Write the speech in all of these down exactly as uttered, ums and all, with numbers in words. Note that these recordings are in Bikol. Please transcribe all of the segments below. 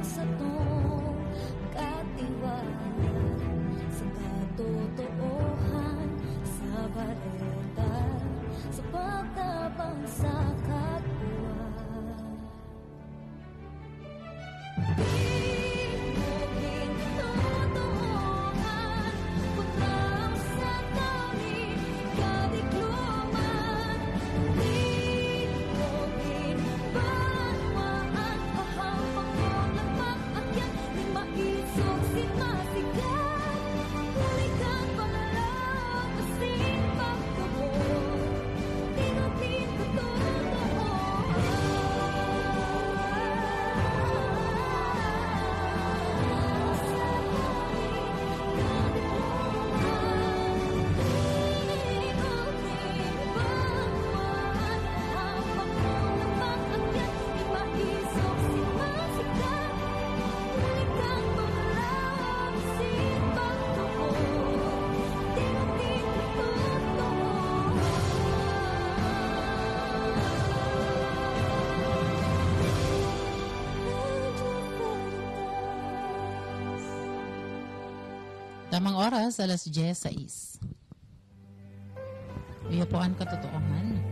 Satong katiwala sa katotoohan, sa bareta, sa pagtabang sa kapwa. Di mo gintotohan, kulang sa tawi, kadigluman. Di mo ginbanwaan, kahampang mo lang pag-akyat, di maisog si masigat. Huli kang pangarap, asin pagtubod. Di mo gintotohan. Tamang oras, alas dyes sais. Iyo po an katotoohan.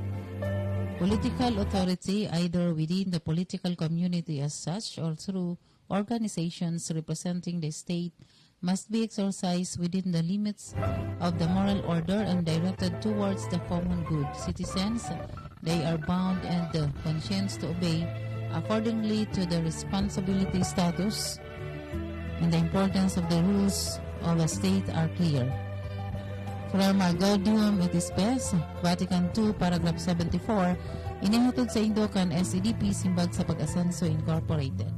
Political authority, either within the political community as such or through organizations representing the state, must be exercised within the limits of the moral order and directed towards the common good. Citizens, they are bound and, uh, conscience to obey accordingly to the responsibility status and the importance of the rules of the state are clear. From, uh, Gaudium et Spes, Vatican two, paragraph seventy-four, inihatod saindo kan S E D P, Simbag sa Pag-asenso Incorporated.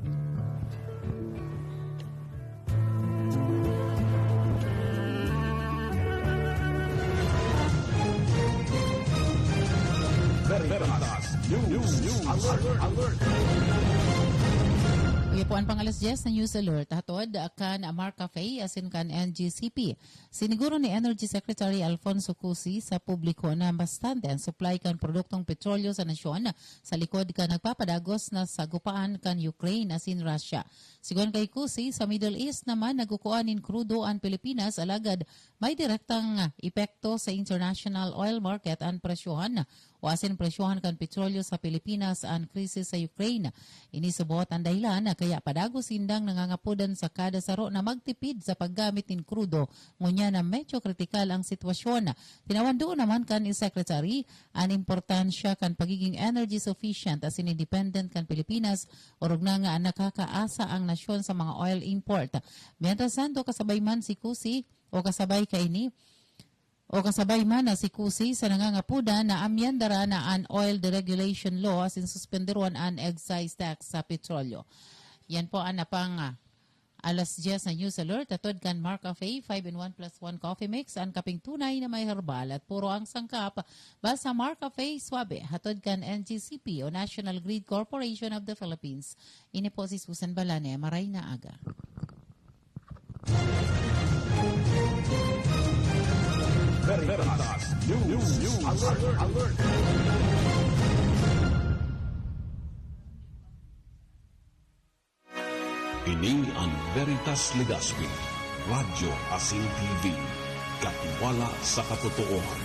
Veritas News Alert. Iyo po an pang-alas dyes na news alert. Hatod kan Mark Cafe asin kan N G C P. Siniguro ni Energy Secretary Alfonso Cusi sa publiko na bastante an supply kan produktong petrolyo sa nasyon sa likod kan nagpapadagos na sagupaan kan Ukraine asin Russia. Sigon kay Cusi, sa Middle East naman nagkukua nin krudo an Pilipinas, alagad may direktang epekto sa international oil market an presyohan o asin presyohan kan petrolyo sa Pilipinas an krisis sa Ukraine. Ini subot an dahilan na kaya padagos sindang nangangapodan sa kada saro na magtipid sa paggamit nin krudo, ngunyan na medyo kritikal ang sitwasyon. Tinawan duon naman kan Secretary an importansya kan pagiging energy sufficient asin independent kan Pilipinas, orog na nga nakakaasa ang nasyon sa mga oil import. Mientras tanto, kasabay man si Cusi o kasabay kaini, o kasabay man na si Cusi sa nangangapodan na amyandara na an oil deregulation law asin suspenderon an excise tax sa petrolyo. Yan po an napang, ah, alas dyes na news alert. Atod kan Mark Cafe, five in one plus one Coffee Mix, an kaping tunay na may herbal at puro ang sangkap. Basta Mark Cafe, suabe. Hatod kan N G C P o National Grid Corporation of the Philippines. Ini po si Susan Balane. Maray na aga. Veritas News Alert. Ini an Veritas Legazpi, Radyo asin T V, katiwala sa katotoohan.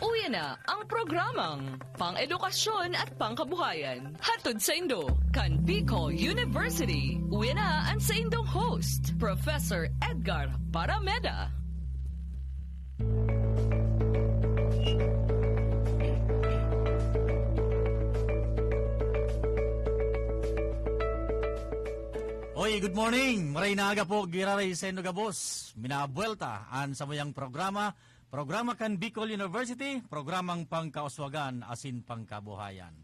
Uya na ang programang pang-edukasyon at pangkabuhayan. Hatod saindo kan Bicol University. Uya na an saindong host, Professor Edgar Parameda. Oy, good morning! Maray na aga po, giraray saindo gabos. Minabuelta an samuyang programa, programa kan Bicol University, programang pangkauswagan asin pangkabuhayan.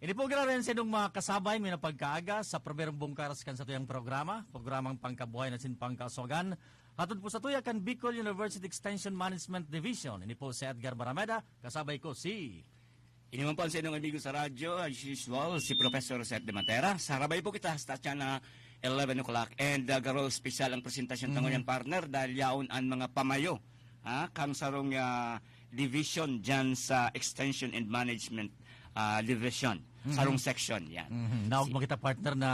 Ini po giraray an saindong mga kasabay, minapagkaaga sa primerong bungkaras kan satuyang programa, programang pangkabuhayan asin pangkauswagan. Hatod po satuya kan Bicol University Extension Management Division. Ini po si Edgar Barameda, kasabay ko si Ini man po an saindong amigo sa radyo, as usual, si Professor Seth de Matera. Sarabay po kita hasta tiyan na eleven o'clock. And, uh, garo special ang presentasyon ta Mhm. ngunyan, partner, dahil yaon an mga pamayo, ha, kang sarong, ah, division dyan sa Extension and Management, ah, Division. Mhm. Sarong section, yan. Mhm. Naog Si- makita, partner, na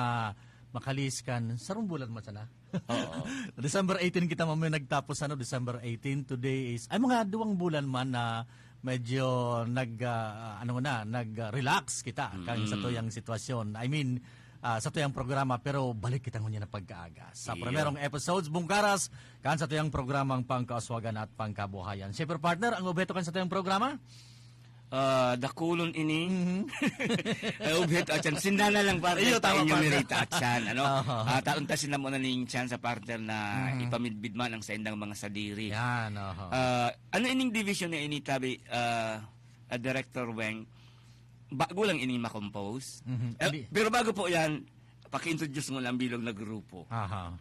Makalihis kan sarong bulan man sana. Oo. December eighteen kita mamaya nagtapos, ano, December eighteen. Today is, ay, mga duwang bulan man na medyo nag, ah, ano na, nag-relax kita kan sa Mm. tuyang sitwasyon. I mean, ah, sa tuyang programa, pero balik kita ngunyan na pagkaaga. Sa Iyo. primerong episodes, bungkaras, kan sa tuyang programang Pangkauswagan at Pangkabuhayan. Siyempre, partner, ang obheto kan sa tuyang programa? Ah, dakulon ini. Mhm. Ay, obheto, atyan. Sinda na lang, partner, Iyo, tama, painyo partner. merita, atyan, ano? Aha. Ah, taon ta sila mo na ning chance, partner, na Mhm. ipamidbid man ang saindang mga sadiri. Yan, aha. Ah, ano ining division na ini, tabi, ah, ah, Director Weng? Bago lang ini makompose. Mhm. Eh, Hindi. pero bago po yan, paki-introduce mo lang bilog na grupo. Aha.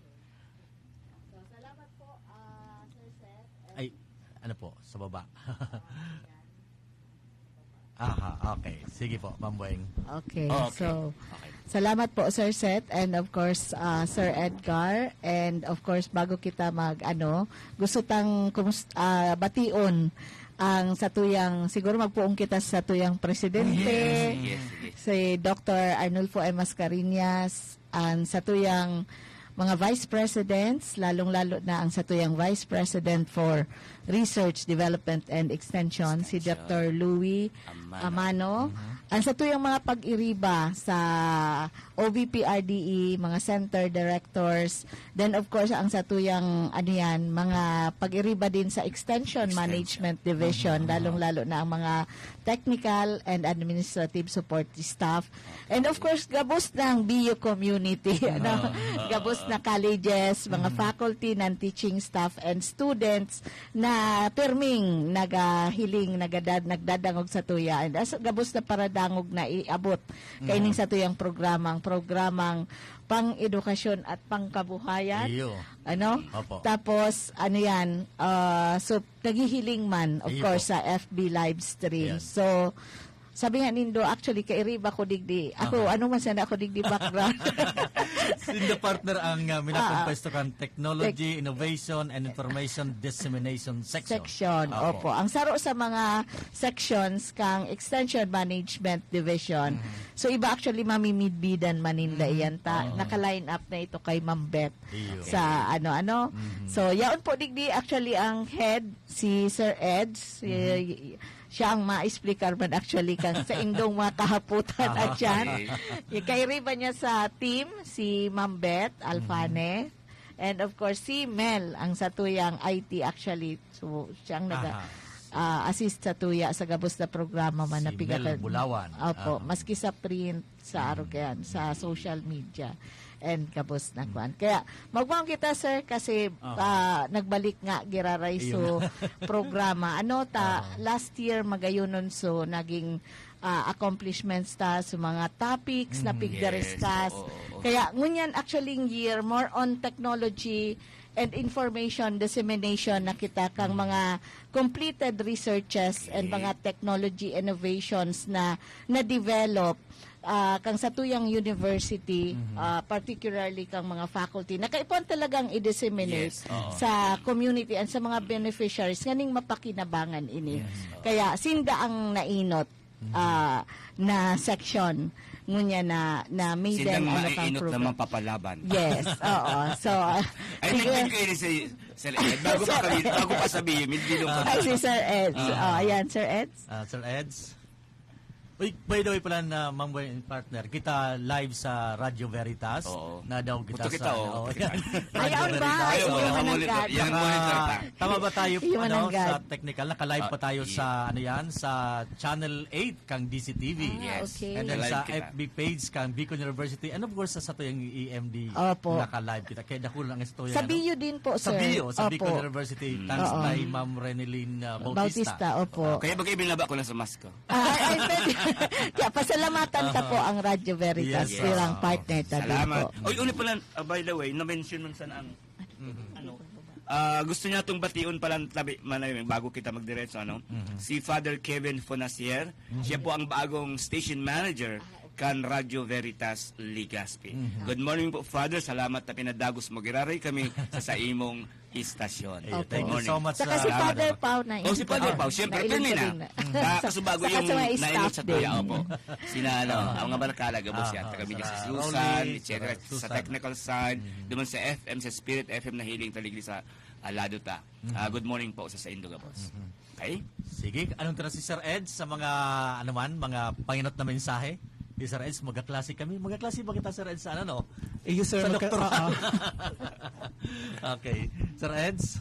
So, salamat po, ah, Sir Seth. Ay, ano po, sa baba. Aha, okay. Sige po, Ma'am Weng. Okay, Oh, okay. so, Okay. salamat po, Sir Seth, and of course, ah, Sir Edgar, and of course, bago kita mag, ano, gusto tang kumus-, ah, bation ang satuyang, siguro magpoon kita sa satuyang presidente, Yes, yes, yes. si Doctor Arnulfo M. Mascarenhas, ang satuyang mga vice presidents, lalong-lalo na ang satuyang vice president for research, development, and extension, si Extension. Doctor Louis Amano. Amano. Mhm. Ang satuyang mga pag-iriba sa O V P R D E, mga center directors, then of course, ang satuyang, ano yan, mga pag-iriba din sa extension Extension. management division, Mhm. lalong-lalo na ang mga technical and administrative support staff. And of course, gabos ng B U community, ano? Oo, oo, Gabos oo. na colleges, mga Mm. faculty, non-teaching staff, and students na pirming nagahiling, nagadad-, nagdadangog sa tuya. And as, gabos na paradangog na iabot kaining Mm. sa tuyang programang, programang pang-edukasyon at pangkabuhayan. Iyo. Ano? Opo. Tapos, ano yan, ah, so, naghihiling man, of Iyo course, po. sa F B live stream. Ayan. So, sabi nga nindo, actually, kairiba ko digdi. Ako, Aha. ano man sana ako digdi background. Sinda partner ang, ah, minakompesto Ah, ah. kan technology, Tech- innovation, and information dissemination section. Section, Opo. opo. Ang saro sa mga sections kang Extension Management Division. Mhm. So, iba actually mamimidbidan man ninda Mhm. iyan ta. Oo. Naka-line up na ito kay Ma'am Beth Iyo. sa ano-ano. Mhm. So, yaon po digdi actually ang head, si Sir Eds. Mhm. Y-, siya ang ma-explicar man actually kang sa indong mga kahaputan Ah, at yan. okay. Yung kairiba niya sa team, si Ma'am Beth Alfane. Mhm. And of course, si Mel, ang satuyang I T actually. So, siyang naga-, Aha. ah, assist sa tuya sa gabos na programa man Si na pigakan-, Mel Bulawan. Opo, Aha. maski sa print, sa Mhm. arog yan, sa social media, and gabos na Mhm. kwan. Kaya, magmahon kita, sir, kasi, Aha. ah, nagbalik nga, giraray Iyo so, nga. programa. Ano ta, Aha. last year, magayonon so, naging, ah, accomplishments ta sa mga topics na Mhm. pigdaris Yes, ta. oo, oo. Kaya, ngunyan, actually, yung year, more on technology and information dissemination na kita kang Mhm. mga completed researches and Okay. mga technology innovations na na-develop, ah, kang satuyang university, Mhm. ah, particularly kang mga faculty, na kaipuhan talagang i-disseminate Yes, oo. sa community and sa mga beneficiaries nganing mapakinabangan ini. Yes, oo. Kaya sinda ang nainot, Mhm. ah, na section, ngunya na, na maiden, Silang ano, kang mainot na program. mapapalaban. Yes, oo. So, ah, Ay, sige. nag-, nag-, si Sir Ed. Bago pa kami, bago pa sabihin, may bilong kami. Ay, si Sir Eds. Ah. Oh, ayan, Sir Eds. Ah, Sir Eds. Uy, by the way pala na, Ma'am Boy and partner, kita live sa Radyo Veritas. Oo. Na daw kita Punto kita, sa, oo. oh, yan. Radyo Ayaw ba? Veritas. Ayaw, Ayaw, oo. monitor. Yan, Naka-, monitor pa. tama ba tayo, Ayaw ano, mananggad. sa technical? Naka-live Ah, pa tayo yeah. sa, ano yan, sa Channel eight kang D C T V. Ah, Yes. okay. And then Live sa kita. F B page kang Bicol University. And of course, sa, sa tuyang E M D, Opo. naka-live kita. Kaya dakul ang istorya, Sa ano? B U din po, Sa sir. B U, sa Bicol Opo. University. Mm. Thanks Oo. kay Ma'am Renelyn, uh, Bautista. Bautista, opo. Kaya bagay binaba ko lang sa mask ko. Ah, ay, ay, pwede. Kaya pasalamatan ta Aha. po ang Radyo Veritas Yes. bilang Ah. partner ta din Salamat. po. Oy, uli pala, ah, by the way, na-mention mo sana ang, Mhm. ano, ah, gusto niya itong bation pala, tabi, manay, bago kita magdiretso, ano? Mhm. Si Father Kevin Fonasier, Mhm. siya po ang bagong station manager Ah, kan Radyo Veritas Legazpi. Mhm. Good morning po, Father. Salamat na pinadagos mo giraray kami sa saimong istasyon. Ayun. Opo. Thank you so much. Saka si Father Pao na Oh, si Father Pao, siyempre, pirmi na. Kasubago yung nainit sa tuya, opo. Sina, ano, ang mga barkada, gabos yan. Taga Media si Susan, et cetera. Sa technical side, duman sa F M, sa Spirit F M na hiling taligli sa alado ta. Ah, good morning po sa saindo, gabos. Okay? Sige, anong tira si Sir Ed sa mga, ano man, mga panginot na mensahe? Si Sir Ed, magkaklase kami. Magkaklase ba kita, Sir Ed, sa ano, no? Iyo, sir. Sa magka- doktor. ah, ah. Okay. Sir Eds?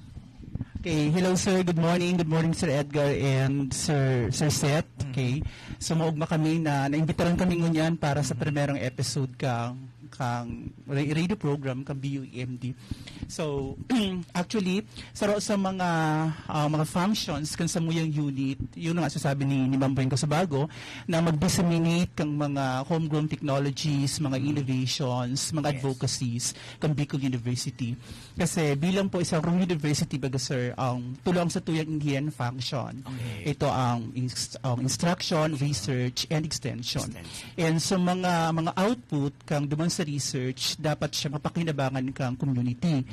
Okay, hello sir, good morning. Good morning Sir Edgar and Sir Sir Seth. Okay. So maugma kami na naimbitaran kami ngunyan para sa primerong episode kang kang ra- radio program kang B U E M D. So actually, saro sa mga ah, mga functions kan samuyang unit, yun nga sasabi ni ni Ma'am Buen Casubago na mag-disseminate kang mga homegrown technologies, mga innovations, mga advocacies kang Bicol University. Kasi bilang po isang university, baga sir, ang tulo ang satuyang ingyan function. Okay. Ito ang ins- ang instruction, research, and extension. Extension. And sa mga mga output kang duman sa research, dapat siya mapakinabangan kang community.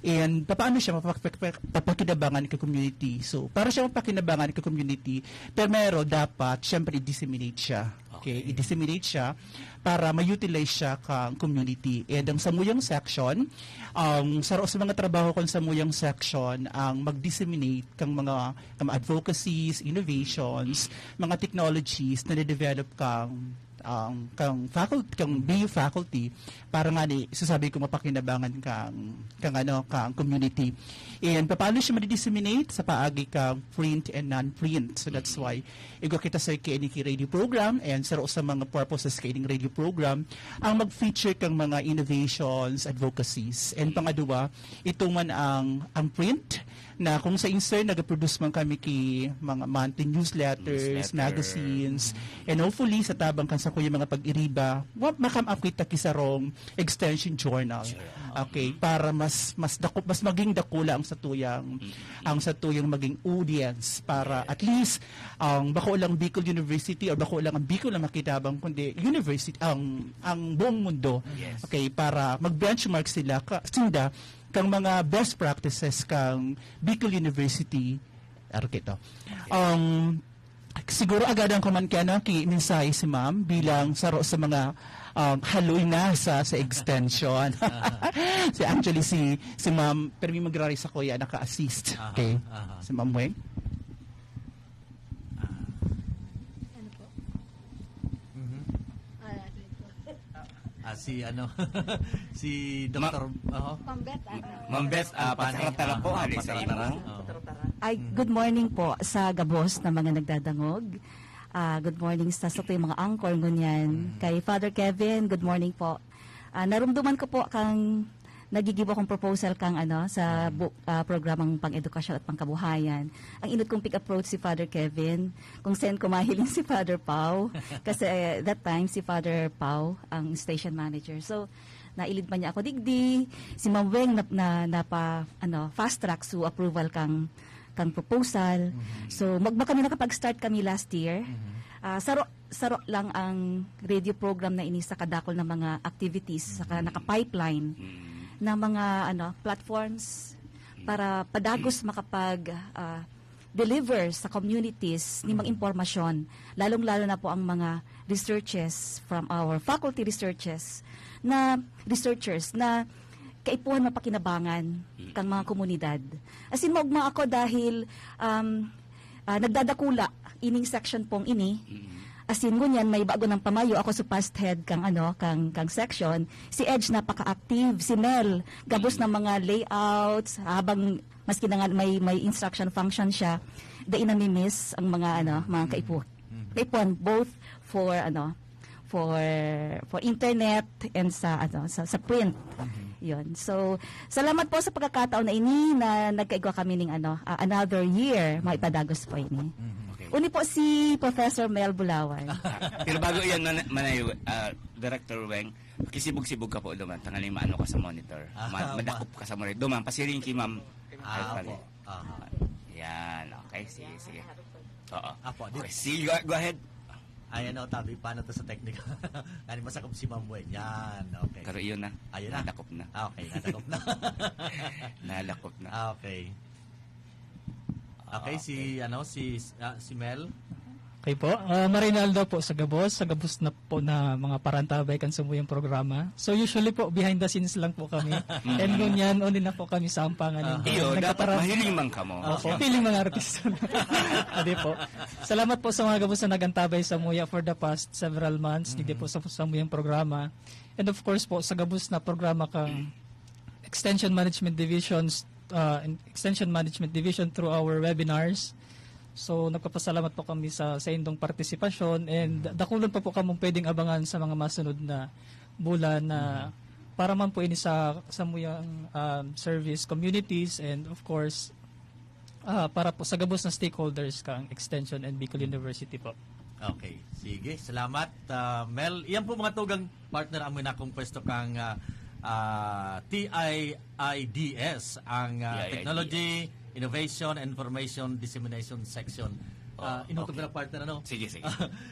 And paano siya mapak- mapakinabangan kang community? So, para siya mapakinabangan kang community, primero dapat syempre i-disseminate siya. Okay, i-disseminate siya para ma-utilize siya kang community. And ang samuyang section, ang saro sa mga trabaho kan samuyang section ang mag-disseminate kang mga kang advocacies, innovations, mga technologies na na-develop kang ang kang faculty, kang B U faculty para nga ni sasabi ko mapakinabangan kang kang ano kang community. And paano siya ma-disseminate sa paagi kang print and non-print. So that's why igwa kita sa K N E K radio program and saro sa mga purposes kaining radio program ang mag-feature kang mga innovations, advocacies. And pangadwa, ito man ang ang print na kung sa insert nag-produce man kami ki mga monthly newsletters, Newsletter. Magazines, and hopefully sa tabang kan sa kuya mga pag-iriba, wa- makam-up kita ki sarong extension journal. Okay, para mas mas dako, mas maging dakula ang satuyang ang satuyang maging audience para at least ang bako lang Bicol University or bako lang ang Bicol na makitabang kundi university ang ang buong mundo. Yes. Okay, para mag-benchmark sila ka, sinda kang mga best practices kang Bicol University. Aro kito. Um, siguro agadan ko man kaya no, ki mensahe si ma'am bilang saro sa mga um, haloy na sa sa extension. Si actually si si ma'am permi magrari sa kuya naka-assist. Aha, Okay. Aha. Si Ma'am Weng. Ano po? Mhm. Ah, ano po? Ah, si ano? Si Doktor Oho. Pambet, ano? Ma'am Beth, ah, Pani. pataratara po, Ah, hali sa pataratara. imo. Oo. Ay, good morning po sa gabos na mga nagdadangog. Ah, good morning sa sa mga anchor ngunyan. Kay Father Kevin, good morning po. Ah, narumduman ko po kang nagigibo akong proposal kang ano sa bu- ah, programang pang-edukasyon at pangkabuhayan. Ang inot kong pick approach si Father Kevin, kung saan ko mahiling si Father Pau. Kasi eh, that time si Father Pau ang station manager. So nailid pa niya ako digdi, si Ma'am Weng na, na, napa ano, fast track so approval kang kang proposal. So magba kami nakapag-start kami last year. Ah, saro saro lang ang radio program na ini sa kadakol na mga activities saka naka-pipeline na mga ano platforms para padagos makapag ah, deliver sa communities ni mga impormasyon, lalong-lalo na po ang mga researches from our faculty researches na researchers na kaipuhan mapakinabangan kang mga komunidad. As in, maugma ako dahil um, ah, nagdadakula ining section pong ini. As in, ngunyan may bago ng pamayo. Ako sa past head kang ano, kang kang section. Si Edge napaka-active, si Mel gabos ng mga layouts habang maski na nga may may instruction function siya, dai nami-miss ang mga ano, mga kaipu kaipuhan both for ano, for for internet and sa ano sa, sa print. Yon. So, salamat po sa pagkakataon na ini na nagkaigwa kami ning ano, ah, another year maipadagos po ini. Okay. Uni po si Professor Mel Bulawan. Pero bago iyan, man, manay, ah, Director Weng, kisibog-sibog ka po duman, tangaling maano ka sa monitor. Ah, Ma- ma- madakop ka sa monitor. Duman, pasiring ki ma'am. Ah, Ay, opo. Aha. Yan, okay. Sige, sige. Oo. Apo, di- Okay, sige, go, go ahead. Ay, ano, tabi, paano to sa technical? Ngani masakop si Ma'am Wen. Yan, okay. Pero iyon na. Ayun na. Nadakop na. Ah, okay, nadakop na. Nadakop na. Ah, okay. Okay, si, Okay. ano, si, ah, si Mel? Okay po. Ah, maray na aldaw po sa gabos, sa gabos na po na mga parantabay kan samuyang programa. So, usually po, behind the scenes lang po kami. And ngunyan, unin na po kami sa ampangan Ah. ninyo. Iyo, dapat Nagkapara- mahiling man kamo. Opo, feeling mga artista. Adi po. Salamat po sa mga gabos na nagantabay samuya for the past several months. Digdi po sa samuyang programa. And of course po, sa gabos na programa kang Extension Management Divisions, ah, Extension Management Division through our webinars. So, nagpapasalamat po kami sa, sa indong partisipasyon and dakulon pa po kamong pwedeng abangan sa mga masunod na bulan na para man po ini sa, sa muyang, um, service communities and of course, ah, para po sa gabos na stakeholders kang Extension and Bicol University po. Okay. Sige, salamat, ah, Mel. Iyan po mga tugang partner, amoy na akong pwesto kang, ah, ah, T I I D S, ang, ah, T I I D S. Technology, Innovation, and Information Dissemination Section. Oh, Ah, inuto okay. ko na, partner, ano? Sige, sige.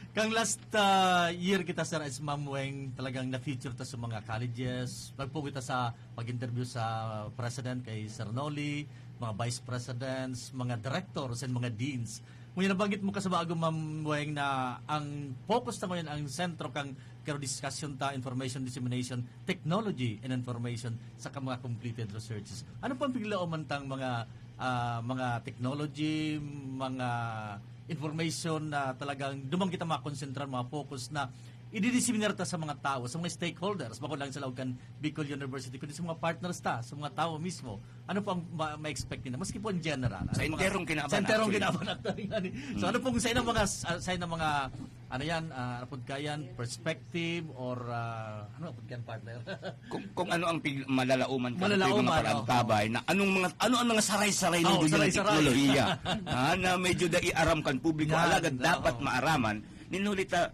Kang last, ah, year kita, sir, as Ma'am Weng, talagang na-feature ta sa mga colleges. Nagpugi ta sa pag-interview sa president kay Sir Noli, mga vice presidents, mga directors, and mga deans. Ngunyan, nabanggit mo kasubago, Ma'am Weng, na ang focus ta ngunyan, ang sentro kang kero discussion ta, information dissemination, technology and information, saka mga completed researches. Ano pang piglaoman tang mga, ah, mga technology, mga information na talagang duman kita makonsentrar, mga focus na ididiseminar ta sa mga tao, sa mga stakeholders, bako lang sa laog kan Bicol University, kundi sa mga partners ta, sa mga tao mismo. Ano po ang ma-, ma-expect nila? Maski po in general. Ano Sa mga enterong kinaban, Sa enterong actually. kinaban, actually, nga ni. So, Mm. ano pong sa inang mga, sa, sa inang mga, ano yan, ah, ano po kayan, perspective or, ah, ano po kayan, partner? Kung, kung ano ang pig-, malalauman ka, Malalauman, mga parantabay, oo. na anong mga, ano ang mga saray-saray na Oo, gusto ng saray-saray. teknolohiya, ha, na medyo da iaram kan publiko, Yan, alagad dapat oo. maaraman, ninulita,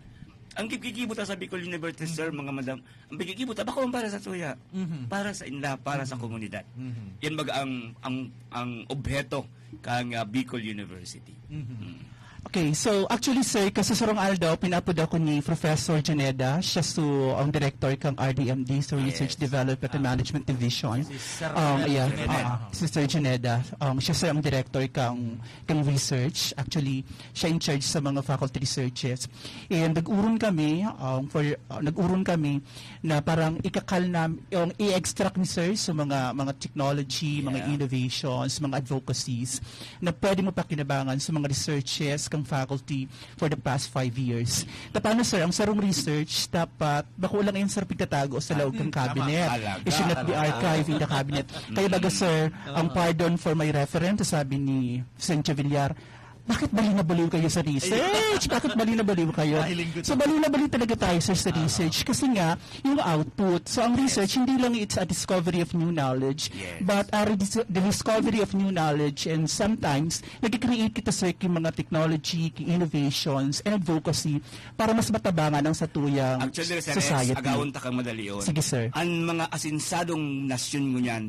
ang gigibo ta sa Bicol University, sir, mga madam, ang gigibo ta, bako ang para sa tuya, Mhm. para sa inda, para sa Mhm. komunidad. Mhm. Yan baga ang, ang, ang obheto kang, ah, Bicol University. Mhm. Mm. Okay, so actually, sir, kasasarong aldaw, pinapod ako ni Professor Juneda. Siya so ang director kang R D M D, so Research Yes. Development and Ah. Management Division. Si Sir Um, Juneda. yeah, Juneda. ah, si Sir Juneda. Um, siya, sir, ang director kang, kang research. Actually, siya in charge sa mga faculty researches. And nag-uron kami, um, for, uh, nag-uron kami na parang ikakal na, yung i-extract ni sir sa mga, mga technology, mga Yeah. innovations, mga advocacies na pwede mo pakinabangan sa mga researches kang faculty for the past five years. Ta paano, sir, ang sarong research, dapat, bako lang yan, sir, pigtatago sa laog ng Mm, tama. cabinet. Talaga. It should not be Talaga. archived in the cabinet. Kaya baga, Mm. sir, ang Oo. pardon for my reference, sabi ni Sencho Villar, "Bakit bali na baliw kayo sa research? Ayun. Bakit bali na baliw kayo?" Mahiling ko So, to. bali na baliw talaga tayo, sir, sa Ah. research. Kasi nga, yung output. So, ang Yes. research, hindi lang it's a discovery of new knowledge, Yes. but a redis-, the discovery of new knowledge, and sometimes, nag-create kita, sir, yung mga technology, yung innovations, and advocacy para mas matabangan ang satuyang Actually, sir, society. agawon ta kang madalion. Sige, sir. Ang mga asensadong nasyon ngunyan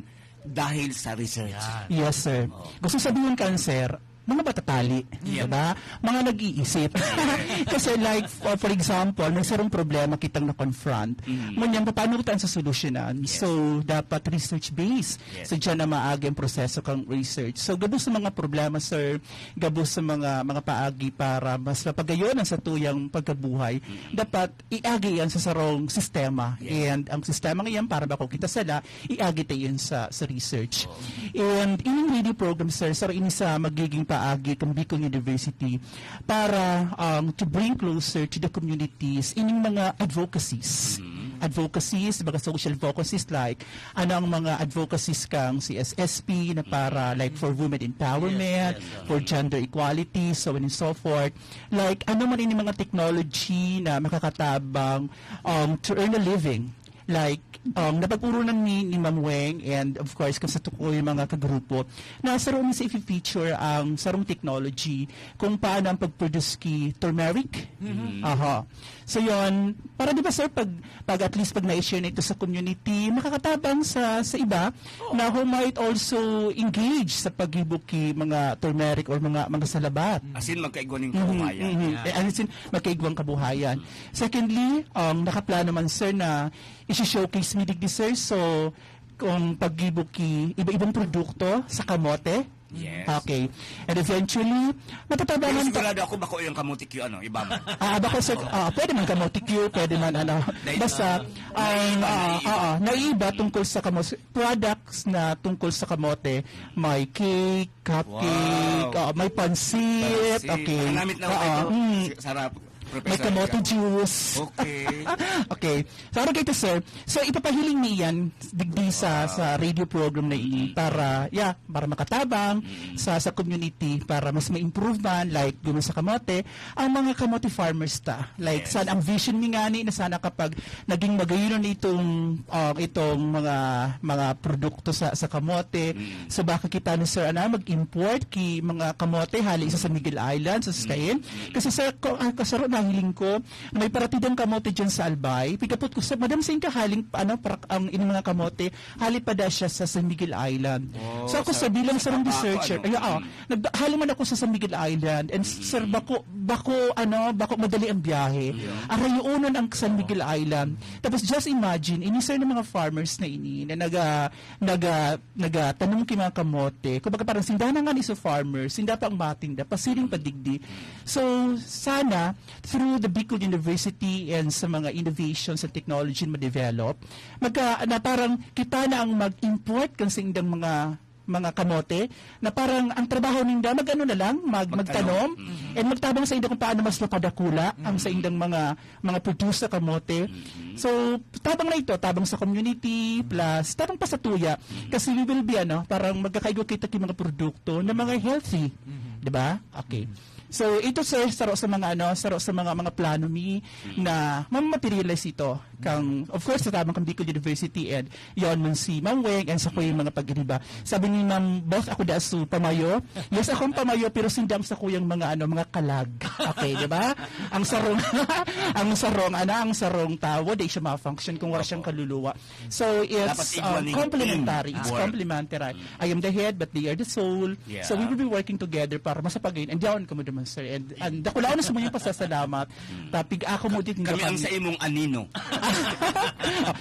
dahil sa research. Yan. Yes, sir. Oh. Gusto sabihin kan, sir, mga matatali, Yep. di ba? Mga nag-iisip. Kasi like, for, for example, may sarong problema kitang na-confront. Mm. Ngunyan, paano kita ang sosolusyonan? Yes. So, dapat research-based. Yes. So, dyan na maagi ang proseso kang research. So, gabos sa mga problema, sir, gabos sa mga, mga paagi para mas mapagayon ang satuyang pagkabuhay, Mm. dapat iagi yan sa sarong sistema. Yes. And ang sistema ngayon, para bako kita sala, iagi ta yan sa, sa research. Oo. And ining radio program, sir, sir, ini sa magiging paagi kan Bicol University para, um, to bring closer to the communities ining mga advocacies. Mm. Advocacies, mga social advocacies like, ano ang mga advocacies kang C S S P na para, Mm. like, for women empowerment, Yes, yes, oo. for gender equality, so on and so forth. Like, ano man ini mga technology na makakatabang, um, to earn a living. like, um, napag-urunan ni, ni Ma'am Weng and of course, kung sa tukoy mga kagrupo, na saro mi sa i-feature ang sarong technology kung paano ang pag-produce ki turmeric. Aha. So yon, para di ba sir, pag, pag at least pag na-share nito sa community, makakatabang sa, sa iba na who might also engage sa paggibo ki mga turmeric or mga, mga salabat. Asin magkaigwa ning Mhm, kabuhayan. mhm. Eh, as in, magkaigwang kabuhayan. Secondly, um, nakaplano man, sir, na isi-showcase mi digdi, sir. So, kung paggibo ki iba-ibang produkto sa kamote. Yes. Okay. And eventually, Pero matatabangan pa. Sigurado ako bako yung kamote Q, ano, iba mo. Ah, bako, sir, ah, pwede man kamote Q, pwede man ano. Dahil, Basta, ah, ang naiiba, ah, naiiba. ah, naiiba tungkol sa kamote, products na tungkol sa kamote, may cake, cupcake, Wow. ah, may pansit, Pansit. okay. Nakamit na ako Ah, ito. mm. Sarap. May kamote juice. Okay. Okay. So, ano kayo ito, sir? So, ipapahiling niyan digdi sa, sa radio program na ini para, yeah, para makatabang sa, sa community, para mas ma-improve man, like, guma sa kamote, ang mga kamote farmers ta. Like, Yes. Sana ang vision ni ngani na sana kapag naging magayunan itong, ah, itong mga, mga produkto sa, sa kamote, so baka kita na, sir, ana, mag-import ki mga kamote hali sa San Miguel Island, sa Saskain. Kasi, sir, ko, ah, kasaro nahiling ko, may paratidang kamote dyan sa Albay. Pigapot ko, sir, "Madam, saan ka haling, ano, para, ang inyong mga kamote?" Hali pa da siya sa San Miguel Island. Oh, So, ako, sa- sir, bilang sa sarong Tabaco, researcher, ano? ay, oo, Mm. nag-, hali man ako sa San Miguel Island, and, sir, bako, bako, ano, bako madali ang biyahe. Arayuonon ang San Miguel Island. Tapos, just imagine, ini, sir, ng mga farmers na ini, na naga, naga, nagatanom ki mga kamote. Kumbaga, parang sinda na nga ni sa farmers, sinda pa ang matinda, pasiring pa digdi. So, sana, through the Bicol University and sa mga innovations and technology na ma-develop, magka, na parang kita na ang mag-import kan sa indang mga, mga kamote, na parang ang trabaho ninda, mag-ano na lang, mag, Magtanom. magtanom, and magtabang sa inda kung paano mas mapadakula ang sa indang mga, mga produce sa kamote. So, tabang na ito, tabang sa community, plus tabang pa sa tuya. Kasi we will be, ano, parang magkakaigo kita ki mga produkto na mga healthy. Di ba? Okay. So, ito, sir, saro sa mga, ano, saro sa mga, mga plano mi na mamaterialize ito. Kang, of course, sa tabang kang Bicol University and yon man si Ma'am Weng and sa kuyang mga pag-iba. Sabi ni Ma'am Boss, ako da su pamayo. Yes, akong pamayo, pero sindang sa kuyang mga, ano, mga kalag. Okay, di ba? Ang sarong, ang sarong, ano, ang sarong tawo, di siya ma-function kung wala siyang kaluluwa. So, it's Dapat igwa um, ning complementary. team It's work. Complementary. I am the head, but they are the soul. Yeah. So, we will be working together para masapagayon. And yaon kamo naman, sir. And, and dakulaon na sa mga pasasalamat. Tapig ako mo din Kami ang sa imong anino.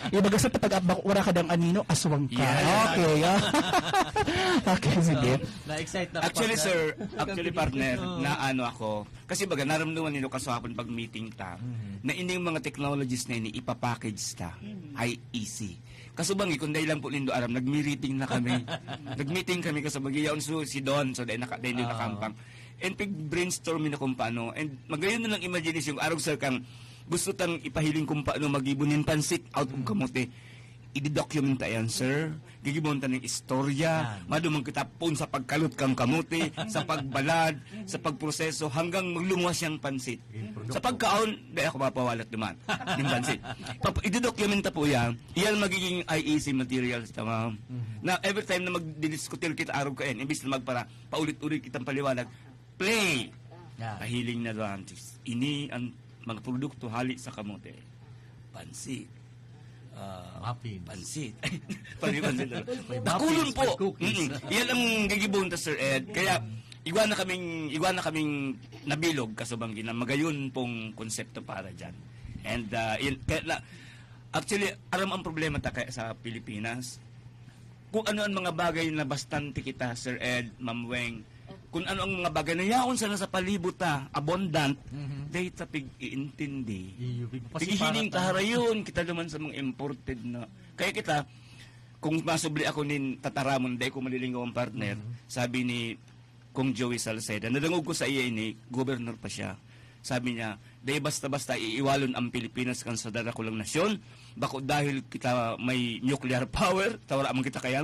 Ibaga sa tapag wala ka dang anino, aswang ka. Yeah. Okay. Ah. Okay, sige. Na-excite na Actually, partner. sir, actually, partner, Oo. na ano ako, kasi baga, naramdaman nilo kaso hapon pag meeting ta, na ining mga technologies na ini, ipapackage ta. Ay, easy. Kaso bangi, kung dahil lang po nindo aram, nag-meeting na kami. Nag-meeting kami kaso bangi, yaon so, si Don, so dahil naka, dahil Oo. nakampang. And pig-brainstorming na kung paano. And magayon na lang imagination, arog sir kang gusto tang ipahiling kung paano mag-ibon nin pansit out of kamote. I-document ta yan, sir. Gigibon ta ng istorya. Madumang kita pon sa pagkalot kang kamote, sa pagbalad, sa pagproseso, hanggang maglunguwas siyang pansit. Sa pagkaon, di ako mapawalat naman. Yung pansit. Pap- i-document ta po yan. Yan magiging I E C materials, tama? Na every time na magdidiskutir kita arog kayan, imbis na magpara, paulit-ulit kitang paliwanag, play! Yan. Kahiling na doon. Ini ang mga produkto hali sa kamote. Pansit. Ah, Muffins. Pansit. Pansit, pansit. May Dakulon muffins, po. may cookies. Mm. Yan ang gigibon ta, Sir Ed. Kaya, igwa na kaming, igwa na kaming nabilog, kasubanggi na magayon pong konsepto para dyan. And, uh, yun, kaya na, actually, aram ang problema ta kaya sa Pilipinas. Kung ano ang mga bagay na bastante kita, Sir Ed, Ma'am Weng, kung ano ang mga bagay na yaon sana sa palibot ta, abundant, dahil ta pig-iintindi. Iyo, pig- Pighihiling pasiparat- ta harayon, kita naman sa mga imported na. Kaya kita, kung masubli ako nin tataramon, dahil ko malilingaw ang partner, sabi ni Kong Joey Salceda, nadangog ko sa iya ini, governor pa siya. Sabi niya, dahil basta-basta iiwalon ang Pilipinas kan sa darakulang nasyon, bako dahil kita may nuclear power, ta wala man kita kaya,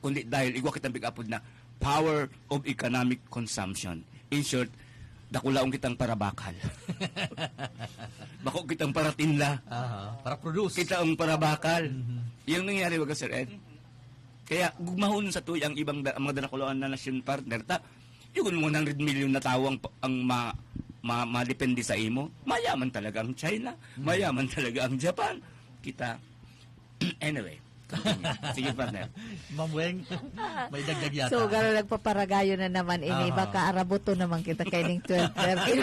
kundi dahil igwa kitang pig-apod na power of economic consumption. In short, Dakulaon kitang parabakal. Bako kitang paratinla. Aha, para produce. Kita ang parabakal. Mhm. Yan ang nangyari, baga, Sir Ed. Kaya gugmahon sa tuya ang ibang da- ang mga dakulaon na nasyon, partner, ta. Yung one hundred million na tawo ang, ang ma, ma, madepende sa imo. Mayaman talaga ang China. Mayaman talaga ang Japan. Kita. Anyway. Sige, partner. Ma'am Weng, may dagdag yata. So, garo nagpaparagayo na naman ini. Aha. Baka arabuto naman kita kaining twelve thirty.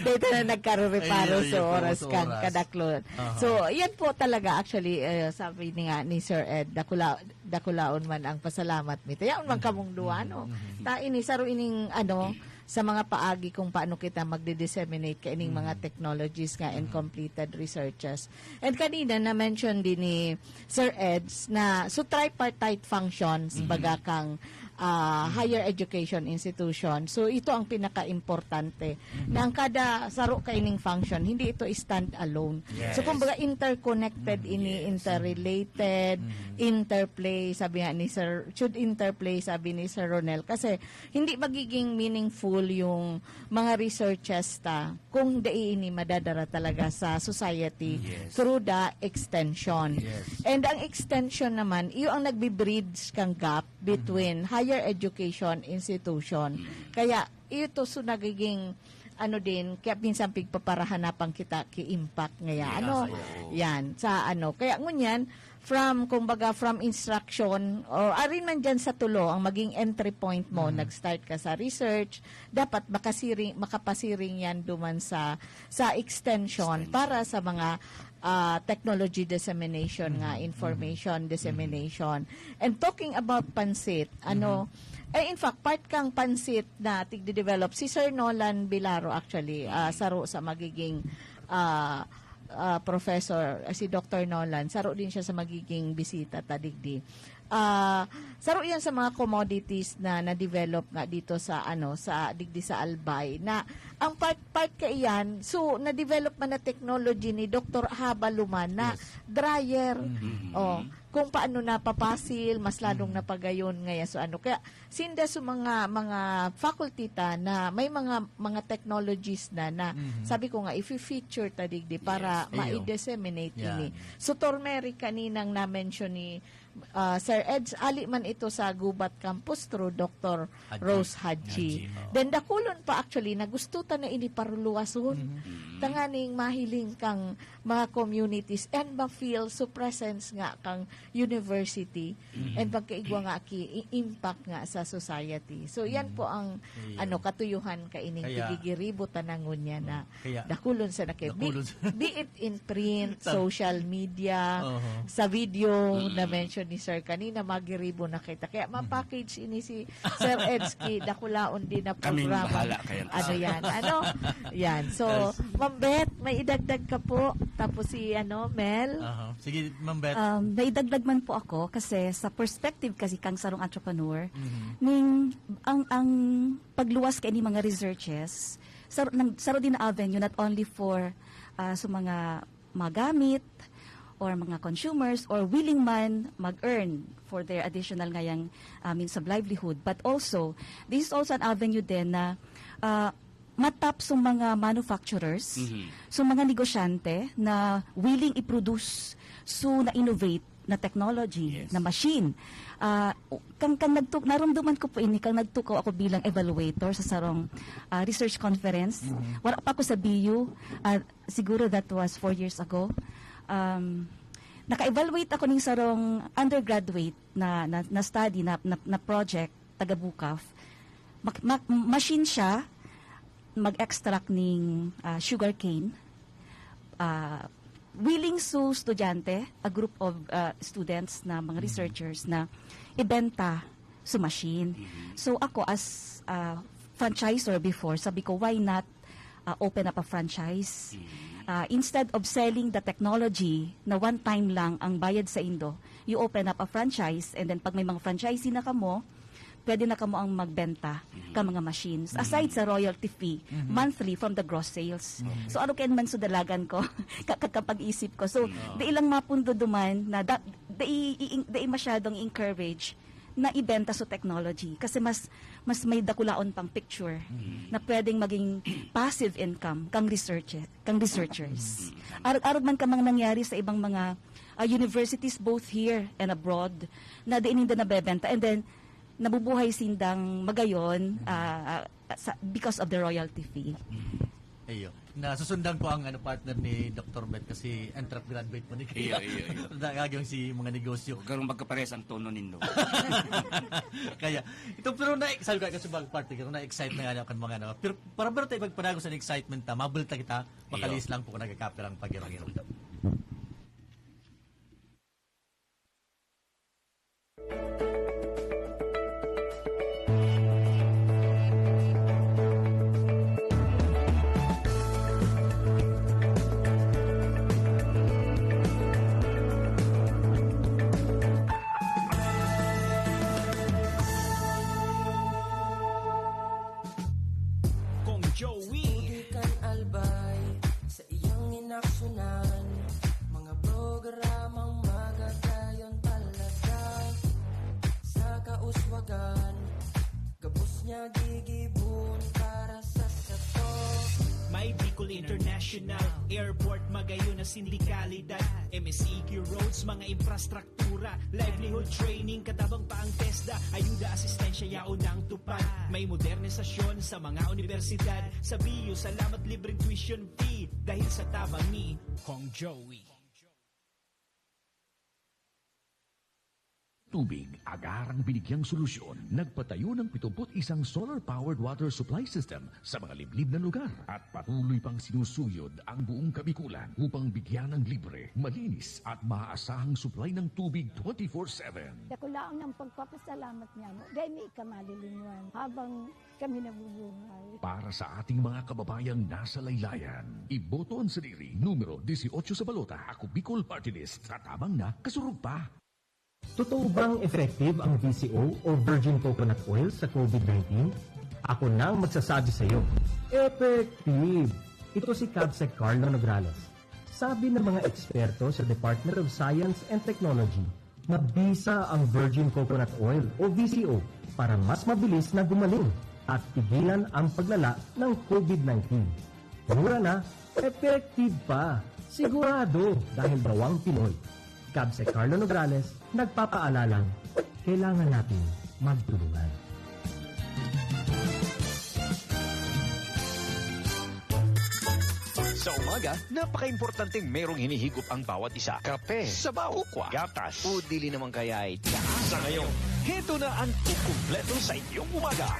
Dito na nagkarureparo Ay, sa ay, oras sa kang oras. kadaklon. Aha. So, yan po talaga. Actually, eh, sabi ni nga ni Sir Ed, dakula, dakulaon man ang pasalamat mi. Yaon man kamong duwa, no? Ta ini, saro ining, ano, sa mga paagi kung paano kita magdi-disseminate kaining mga technologies nga and completed researches. And kanina na-mention din ni Sir Eds na so tripartite functions baga kang ah, higher education institution. So ito ang pinaka-importante na ang kada saro kaining function, hindi ito stand alone. Yes. So kumbaga interconnected ini, Yes. interrelated, interplay, sabi nga ni Sir, should interplay, sabi ni Sir Ronel, kasi hindi magiging meaningful yung mga researches ta kung dai ini madadara talaga sa society Yes. through the extension. Yes. And ang extension naman, iyo ang nagbi-bridge kang gap between higher education institution. Kaya ito so nagiging ano din, kaya minsan pigpaparahanapan kita ki impact ngaya. Yes, ano? oo. Yan, sa ano. Kaya ngunyan, from, kumbaga, from instruction, o arin man dyan sa tulo, ang maging entry point mo, nag-start ka sa research, dapat makasiring, makapasiring yan duman sa, sa extension, para sa mga ah, technology dissemination nga, information dissemination. And talking about pansit, ano, eh, in fact, part kang pansit na tigde-develop, si Sir Nolan Bilaro actually, ah, saro sa magiging ah, ah, professor, ah, si Doctor Nolan, saro din siya sa magiging bisita ta digdi. Ah, saro yan sa mga commodities na na-develop nga dito sa, ano, sa digdi sa Albay, na ang part part kaiyan, so na-develop man na technology ni Doctor Haba Luman na Yes. dryer. Mhm. Oh, kung paano napapasil, mas lalong napagayon ngaya. So ano, kaya sinda sa mga mga faculty ta na may mga mga technologies na na Mhm. sabi ko nga, if you feature ta digdi para Yes. Iyo. ma-disseminate Yan. ini. So Tormeric, kaninang na-mention ni ah, Sir Eds, ali man ito sa Gubat Campus through Doctor Haji. Rose Haji. Haji, oo. Then dakulon pa actually na gusto ta na ini paruluwason. Mhm. Tanganing mahiling kang mga communities and ma-feel so presence nga kang university Mhm. and pagkaigwa nga ki i- impact nga sa society. So yan po ang Ayun. ano, katuyuhan ka ining Kaya- tigigiribo ta na ngunyan na Kaya- dakulon sa naki. Be, Dakulon sa- be it in print, Sa- social media, Oho. sa video na mention ni Sir kanina, magiribo na kita. Kaya ma-package ini si Sir Edsky, dakulaon din na Kaming programa. bahala kaya. Ano yan? Ano? Yan. So, Yes. Ma'am Beth, may idagdag ka po. Tapos si ano, Mel? Aha. Sige, Ma'am Beth. Um, naidagdag man po ako kasi sa perspective kasi kang sarong entrepreneur, Mhm. ning ang ang pagluwas kay ni mga researches, saro, nang, saro din na avenue not only for ah, sa mga magamit or mga consumers or willing man mag-earn for their additional ngayang ah, means of livelihood, but also this is also an avenue din na ah, matap sa mga manufacturers, Mhm. sa mga negosyante na willing i-produce, so na-innovate na technology, Yes. na machine. Ah, kang kang nagtuk narumduman ko po ini kang nagtukaw ako bilang evaluator sa sarong ah, research conference. Wala pa ako sa B U. Ah, siguro that was four years ago. Um, naka-evaluate ako ning sarong undergraduate na na, na study na, na, na project taga BUCAF. Mak- mak- machine siya mag-extract ning ah, sugarcane. Ah, willing su estudyante, a group of ah, students na mga researchers na ibenta su machine. So ako as ah, franchisor before, sabi ko, why not ah, open up a franchise? Ah, instead of selling the technology na one time lang ang bayad sa indo, you open up a franchise and then pag may mga franchisee na kamo, pwede na kamo ang magbenta ka mga machines. Aside sa royalty fee, monthly from the gross sales. So ano kaya man sa dalagan ko, ka- ka- kapag-isip ko. So, di ilang mapundo duman na da, di, i- di masyadong encourage na ibenta sa technology kasi mas mas may dakulaon pang picture na pwedeng maging passive income kang research kang researchers. Arog-arog man ka mang nangyari sa ibang mga ah, universities both here and abroad na diin ninda nabebenta and then nabubuhay sindang magayon ah, sa, because of the royalty fee. Iyo. Nasusundan ko ang ano partner ni Doctor Met kasi entrep graduate mo ni Iyo, iyo, iyo. Nagagawin si mga negosyo. Ganun magkapares ang tono nindo. Kaya, ito pero na sabi ko kasi bag partner ko na-excite na nga ako kan mga ano. Pero para ba tayo magpanago sa excitement ta, mabulta kita, makalis lang po kung nagkakapirang pagirang. Kong Joey. Di kan albay sa iyang inaksyonan. Mga programang magagayon talaga sa kauswagan. Gabos niya gigibon para sa sato. May Bicol International Airport, magayon na sindikalidad. M S E Q roads, mga infrastruktura, livelihood training, katabang pa ang TESDA, ayuda, asistensya, yaon ang tupad. May modernisasyon sa mga universidad. Sa B U, salamat libreng tuition fee dahil sa tabang ni Kong Joey. Tubig, agarang binigyang solusyon. Nagpatayo ng pitong put isang solar-powered water supply system sa mga liblib na lugar at patuloy pang sinusuyod ang buong Kabikulan upang bigyan ng libre, malinis at maaasahang supply ng tubig twenty-four seven. Dakulaon ang pagpapasalamat niya mo. Dahil may ikamalilingwan habang kami nabubuhay. Para sa ating mga kababayang nasa laylayan, iboto ang sadiri, numero dieciocho sa balota, Ako Bicol Party List, katabang na, kasurog pa. Totoo bang effective ang V C O o virgin coconut oil sa COVID nineteen? Ako na ang magsasabi sa iyo. Effective! Ito si Kabsec Carlo Nograles. Sabi ng mga eksperto sa Department of Science and Technology, mabisa ang virgin coconut oil o V C O para mas mabilis na gumaling at pigilan ang paglala ng COVID nineteen. Mura na, effective pa. Sigurado dahil bawang Pinoy. Kabsec Carlo Nograles, nagpapaalalang kailangan natin magtulungan. Sa umaga, napaka-importanteng merong hinihigop ang bawat isa. Kape, sabaw, kukwa, gatas, o dili naman kaya ay tsaa. Sa ngayon, heto na ang kukumpleto sa inyong umaga.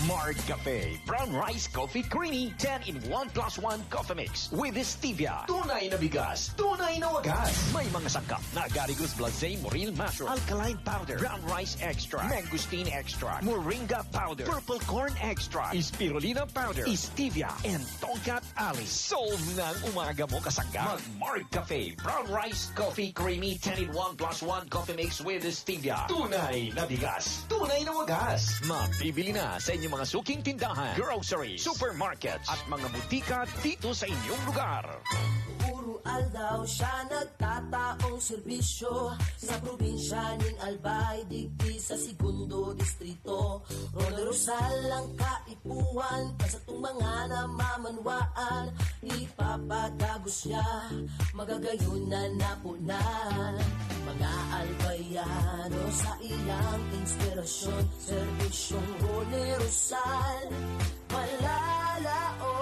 Marg Cafe Brown Rice Coffee Creamy ten in one plus one Coffee Mix with Stevia. Tunay na bigas, tunay na wagas. May mga sangkap na Agaricus Blazei Morel Mushroom, Alkaline Powder, Brown Rice Extract, Mangosteen Extract, Moringa Powder, Purple Corn Extract, Spirulina Powder, Stevia, and Tongkat Alice. Solve na ang umaga mo, kasangga. Mag Marg Cafe Brown Rice Coffee Creamy ten in one plus one Coffee Mix with Stevia. Tunay na bigas, tunay na wagas. Mabibili na sa inyong mga suking tindahan, groceries, supermarkets, at mga butika dito sa inyong lugar. Puro aldaw siya nagtataong serbisyo sa probinsya ning Albay, digdi sa Segundo Distrito. Rona Rosal ang kaipuhan, basta tong mga namamanwaan, ipapagagos siya, magagayon na napunan. Mga Albayano sa iyang inspirasyon, serbisyong Rona Rosal, malalaoman.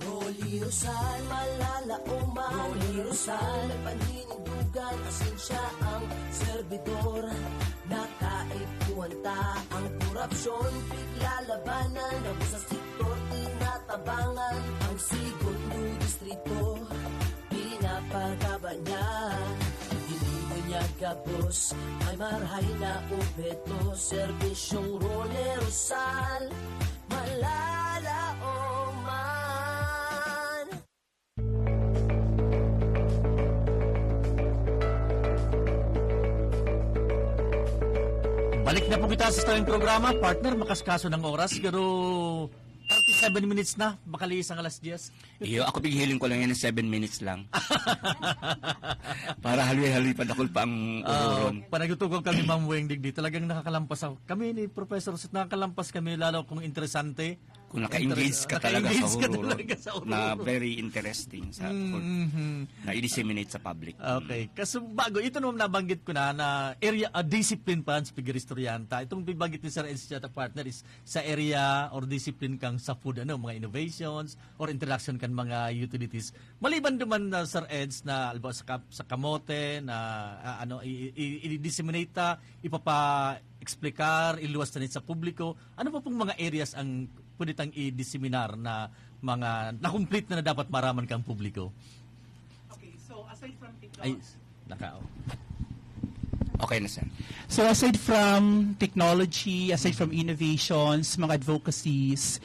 Rolly Rosal, malalaoman. Rolly Rosal, nagpaninindugan, asin siya ang serbidor. Nakaipuhan ta ang korupsyon, piglalabanan, ang sa sektor tinatabangan. Ang segundo distrito, pinapagaba niya. Hindi mo niya gabos, ay marahay na obheto. Serbisyong Rolly Rosal, malalaoman. Balik na po kita sa istorang programa, partner, makaskaso ng oras, pero Seven minutes na, makalihis ang alas diyes. Iyo, ako pighiling ko lang yan ng seven minutes lang. Para haloy-haloy padakol pa ang ururon. Panagtutugon kami, Ma'am Weng, digdi. Talagang nakakalampas ako. Kami ni Professor Sit, nakakalampas kami, lalo kung interesante. Kung naka-engage ka talaga sa ururon, na very interesting sa mm-hmm. na i-disseminate sa public. Okay. Kasi bago, ito naman nabanggit ko na, na area, uh, discipline pa sa pag-istoryanta. Itong bibanggit ni Sir Ed Sujata, partner, is sa area or discipline kang sa food, ano, mga innovations or interaction kan mga utilities. Maliban duman na, Sir Eds, na alba sa, sa kamote na uh, ano i-disseminate ta, ipapa-explicar, iluwas ta sa publiko, ano pa pong mga areas ang pwede tang i-disseminar na mga na-complete na, na dapat maraman kang publiko? Okay, so aside from technology, Ay, naka, oh. Okay na, sir. So aside from technology, aside from innovations, mga advocacies,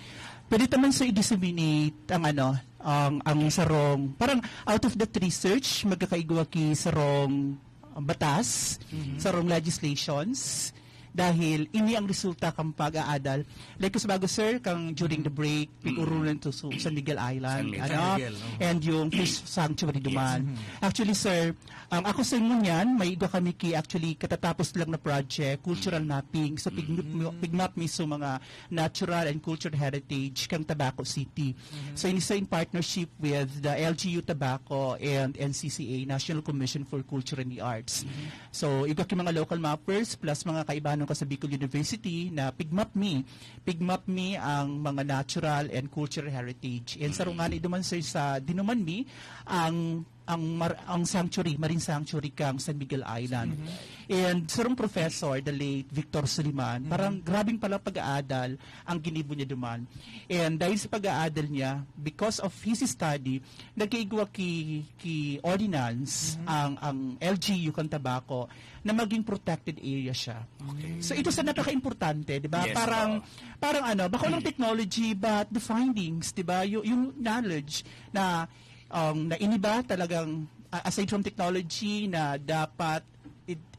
pwede naman sa i-disseminate ang ano, ang, ang sarong, parang out of that research, magkakaigwa ki sarong batas, mm-hmm. sarong legislations, dahil ini ang resulta kang pag-aadal. Like, sa bago, sir, kang during the break, pig-urunan to sa San Miguel Island, San Miguel. Ano? San Miguel, oh. And yung fish sanctuary duman. Yes. Mm-hmm. Actually, sir, ang ako sa inyo niyan, may iba kami ki actually katatapos lang na project, cultural mm-hmm. mapping. So, pig-, mm-hmm. pig-map mi sa mga natural and cultural heritage kang Tabaco City. Mm-hmm. So, ini sa in partnership with the L G U Tabaco and N C C A, National Commission for Culture and the Arts. Mm-hmm. So, iba ki mga local mappers plus mga kaibahan ka sa Bicol University na pig-map mi, pig-map mi ang mga natural and cultural heritage. And mm-hmm. sarungan iduman, sir, sa dinuman mi ang ang mar, ang sanctuary, marine sanctuary kang San Miguel Island. Mm-hmm. And sarong professor, the late Victor Suliman, mm-hmm. parang grabing pala pag-aadal ang ginibo niya duman. And dahil sa pag-aadal niya, because of his study, nagkaigwa ki, ki ordinance mm-hmm. ang ang L G U kan Tabaco na maging protected area siya. Okay. So ito sa napaka-importante, 'di ba? Yes, parang uh, parang ano, bako ng technology but the findings, 'di ba? Yung, yung knowledge na um, na iniba talagang uh, aside from technology na dapat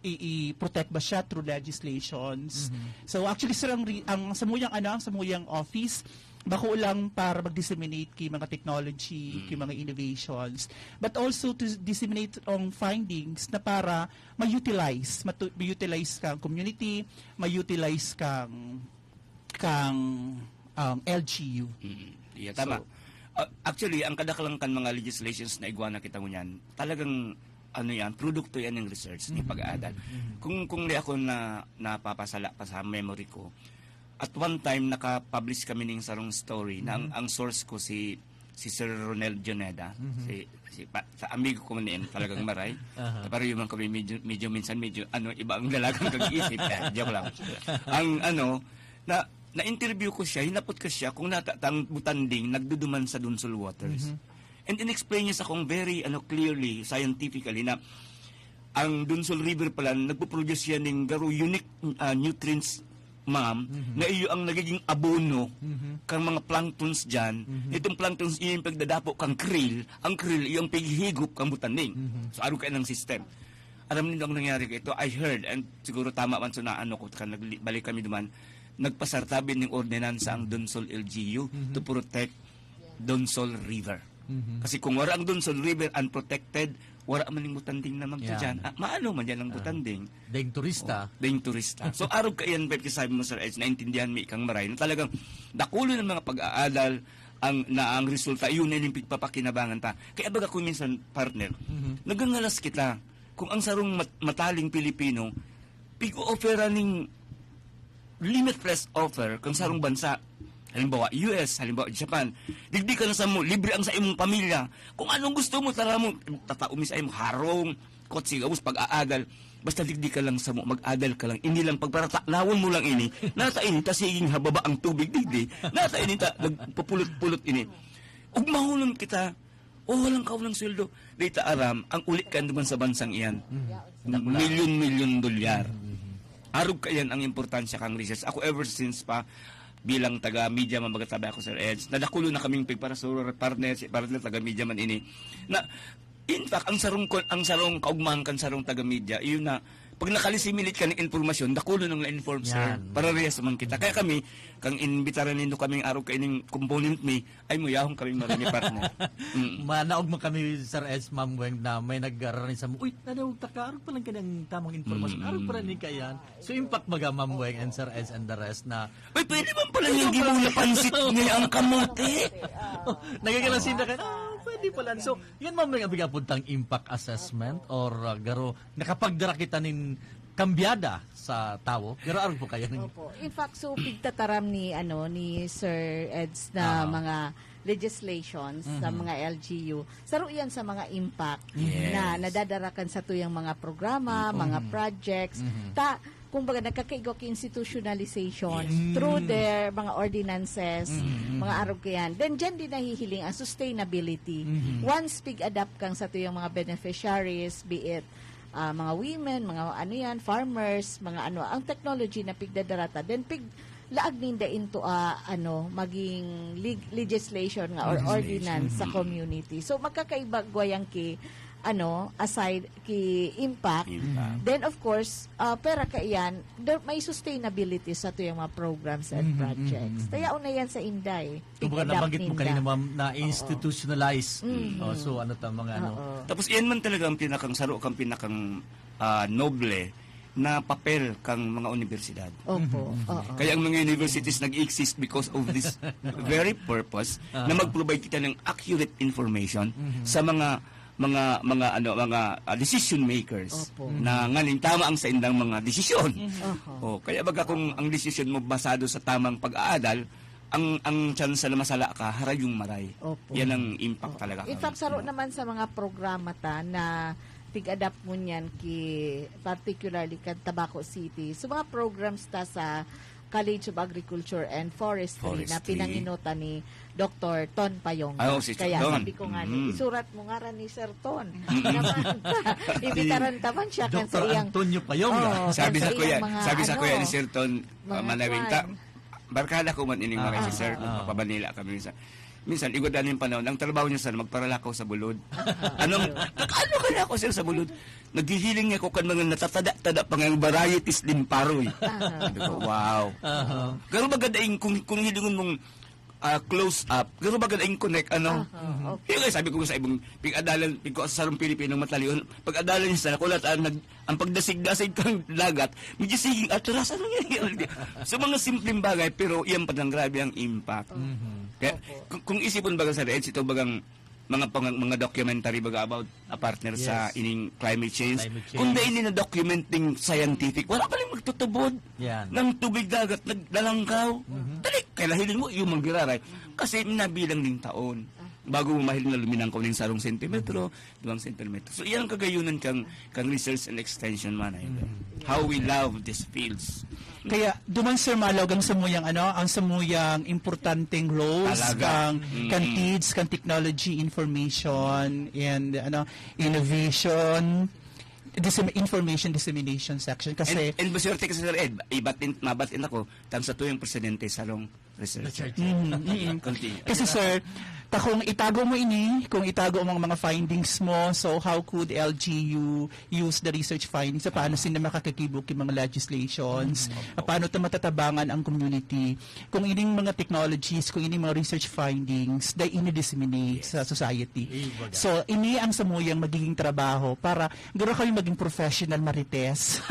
i-protect ba siya through legislations. Mm-hmm. So actually, sir, ang, ang samuyang ano, ang samuyang office bako lang para mag-disseminate ki mga technology, mm. ki mga innovations, but also to disseminate ang findings na para ma-utilize, ma-utilize kang community, ma-utilize kang kang um, L G U. Mm, yeah, tama. So, uh, actually, ang kadaklan kan mga legislations na igwa na kita ngunyan, talagang ano yan, produkto yan ng research, mm-hmm. ng pag-aadal. Mm-hmm. Kung kung di ako na napapasala pa sa memory ko, at one time naka-publish kami ning sarong story mm-hmm. na ang, ang source ko si si Sir Ronel Joneda, mm-hmm. si si pa, sa amigo ko man yan, talagang maray. Uh-huh. Pero yung mga kami medyo, medyo minsan medyo ano, iba ang lalagang kag-isip. Joke lang. Ang ano, na na-interview ko siya, hinapot ko siya kung natatang butanding nagduduman sa Dunsol Waters. Mm-hmm. And in-explain niya sa akong very ano, clearly, scientifically na ang Dunsol River pala nagpo-produce siya ning garo unique uh, nutrients ma'am, mm-hmm. na iyo ang nagiging abono mm-hmm. kang mga planktons dyan. Mm-hmm. Itong planktons iyo yung pagdadapo kang krill, ang krill iyo ang paghihigop kang butanding. Mm-hmm. So, ano kaya ng system? Alam niyo ang nangyari ko ito? I heard, and siguro tama man so na ano ko, nagbalik kami duman, nagpasartabi ng ordinansa ang Donsol L G U mm-hmm. to protect Donsol River. Mm-hmm. Kasi kung wala ang Donsol River unprotected, wala man yung butanding na magdadyan. Yeah. Ah, maano man yan ang uh, butanding? Ding turista. Oh, ding turista. So, arog ka yan, Pep, sabi mo, Sir Eds, naintindihan mi ikang maray na talagang dakulo ng mga pag-aadal ang, na ang resulta, yun na yung pigpapakinabangan ta. Kaya baga kung minsan, partner, mm-hmm. nagangalas kita kung ang sarong mat- mataling Pilipino, pig-o-offeran ning limitless offer kang sarong bansa. Halimbawa, U S, halimbawa, Japan. Digdi ka na sa mo, libre ang sa imong pamilya. Kung anong gusto mo, tara mo, tatao mi sa imong harong, kotse, gabos, pag-aadal. Basta digdi ka lang sa mo, mag-adal ka lang. Ini lang, pagparataknawon mo lang ini. Nata ini, ta siging hababa ang tubig, digdi. Nata ini, ta, nagpupulot-pulot ini. Ug mahulon kita, o walang kawalang sweldo. Data aram, ang uli ka naman sa bansang iyan. Mm. Milyon-milyon dolyar. Mm-hmm. Arog ka yan ang importansya kang research. Ako ever since pa, bilang taga-media, mabagatabi ako, Sir Eds, nadakulo na kaming pigparasuro, partner, si partner, taga-media man ini. Na, in fact, ang sarong, ang sarong kaugmahan kan sarong taga-media, iyon na, Pag nakalisi-militi ka ning impormasyon, dakulon ang na-inform, sir. Yan. Parehas man kita. Kaya kami, kang imbitaran nindo kaming arog kaining component mi, ay muyahon kami marumi, partner. Mm. Manaog man kami, Sir Eds, Ma'am Weng, na may nagrarani sa mo, "Uy, nadawag ta ka, arog pa lang ka ng tamang impormasyon, Mm. arog pa lang ni kayan." So, impact baga, Ma'am Weng and Sir Eds and the rest na Uy, pwede man pala yung gimong napansit niya ang kamote. Nagkakalasing na ka, "Ah, pwede pala." So, yan, Ma'am Weng, ang bigapuntang impact assessment or, ah, garo, nakapagdara kita nin kambyada sa tawo. Garo arog po kayo nin Opo. In fact, so, pigtataram ni, ano, ni Sir Eds na Aha. mga legislations sa Mhm. mga L G U. Saro yan sa mga impact Yes. na nadadarakan sa tuyang mga programa, Mm. mga Mhm. projects. Mhm. Ta, kumbaga, nagkakaigwa ki institutionalization Yes. through Mm. their mga ordinances, Mm, mm. mga arog kayan. Then, dyan din nahihiling ang sustainability. Mhm. Once pig-adapt kang sa tuyang mga beneficiaries, be it, ah, mga women, mga ano yan, farmers, mga ano, ang technology na pigdadarata, then pig laag ninda into, ah, ano, maging leg-, legislation nga or Legislation. ordinance sa Mm. community. So, magkakaiba gwayang ki, ano, aside ki impact. Impact. Then, of course, ah, pera kaiyan, there, may sustainability sa tuyang mga programs and Mhm, projects. mhm, mhm. Kaya una yan sa Inday. Kumbaga, Pig-adapt nabanggit mo ninda. kanina, ma'am, na Oo. institutionalize. Mm. Oh, so, ano ta, mga ano? Oo. Tapos, iyan man talaga ang pinakang saro, kang pinakang, ah, noble na papel kang mga unibersidad. Opo, Mhm, mhm. oo. Kaya ang mga universities nag-exist because of this very purpose Aha. na mag-provide kita ng accurate information Mhm. sa mga, mga, mga, ano, mga, ah, decision makers Opo. na nganing tama ang saindang mga desisyon. Mhm. Oho. Oh, kaya baga kung ang desisyon mo basado sa tamang pag-aadal, ang, ang tsansa na masala ka, haray yung maray. Opo. Yan ang impact Oo. talaga In kang fact, saro ano. naman sa mga programa ta na pig-adapt mo niyan ki, particularly kan Tabaco City. So, mga programs ta sa College of Agriculture and Forestry na Forestry. pinanginutan ni Doktor Ton Payonga. Ah, oo, si Kaya Ton. sabi ko nga ni, Mm. isurat mo ngaran ni Sir Ton. Mm. Naman, imitaran ta man siya kan Doktor sa iyang Antonio Payonga. Oo, Sabi kan sa sa kuya, iyang mga sabi sa ano, kuya ni Sir Ton, mga ah, Manawing ta, kwan. Barkada ko man ining mga Ah, si Sir, ah, ah. nagpapabanila kami minsan. Minsan, igwa daning panahon, ang trabaho niya sana magparalakaw sa bulod. Anong, nag-ano kaya ako, sir, sa bulod? Naghihiling niya ako kan mga natatada-tada pa ngayong varieties din paroy. Aha. Sabi ko, "Wow." Aha. Pero maganda yung kung, kung hilingon mong, ah, close up, pero maganda yung connect, ano? Aha, okay. Yung nga, sabi ko sa ibang, pag-adalan, pag sa sarong Pilipinong matalion, pag-adalan niya sana, kulat, ah, nag-, ang pagdasig-dasig kang dagat, medyo siging atras, ano yan? So, mga simpleng bagay, pero iyan pa lang, grabe ang impact. Mhm. Kaya, Opo. kung, kung isipon baga sa Reds, ito bagang mga pang-, mga documentary baga about a partner sa Yes. ining climate change. Climate change. Kung dahil na-document ding scientific, wala pa rin magtutubod Yan. ng tubig dagat, naglalangkaw. Mhm. Dali, kaya hiling mo, yung manggiraray. Kasi nabilang ding taon. Ah. Bago mo mahiling na luminangkaw ng sarong sentimetro, duwang sentimetro. So, iyan ang kagayunan kang, kang research and extension man, ay. Mm. How we love these fields. Kaya, duman, sir, malawag ang samuyang, ano, ang samuyang importanteng roles Talaga. kang, Mm. kang TIDS, kang technology, information, and, ano, innovation, dissem-, information dissemination section. Kasi And, and maswerte ka, Sir Ed, ibatin, mabatin ako, tang sa tuyang presidente, sarong researcher. Researcher. Mm, mm. Continue. Kasi, sir, ta kung itago mo ini, kung itago mo ang mga findings mo, so how could L G U use the research findings? Sa paano Ah. sila makakakibo ki mga legislations? Mm. Paano ta matatabangan ang community? Kung ining mga technologies, kung ining mga research findings, dai ini-disseminate Yes. sa society. Ibaga. So, ini ang samuyang magiging trabaho para garo kami maging professional, Marites.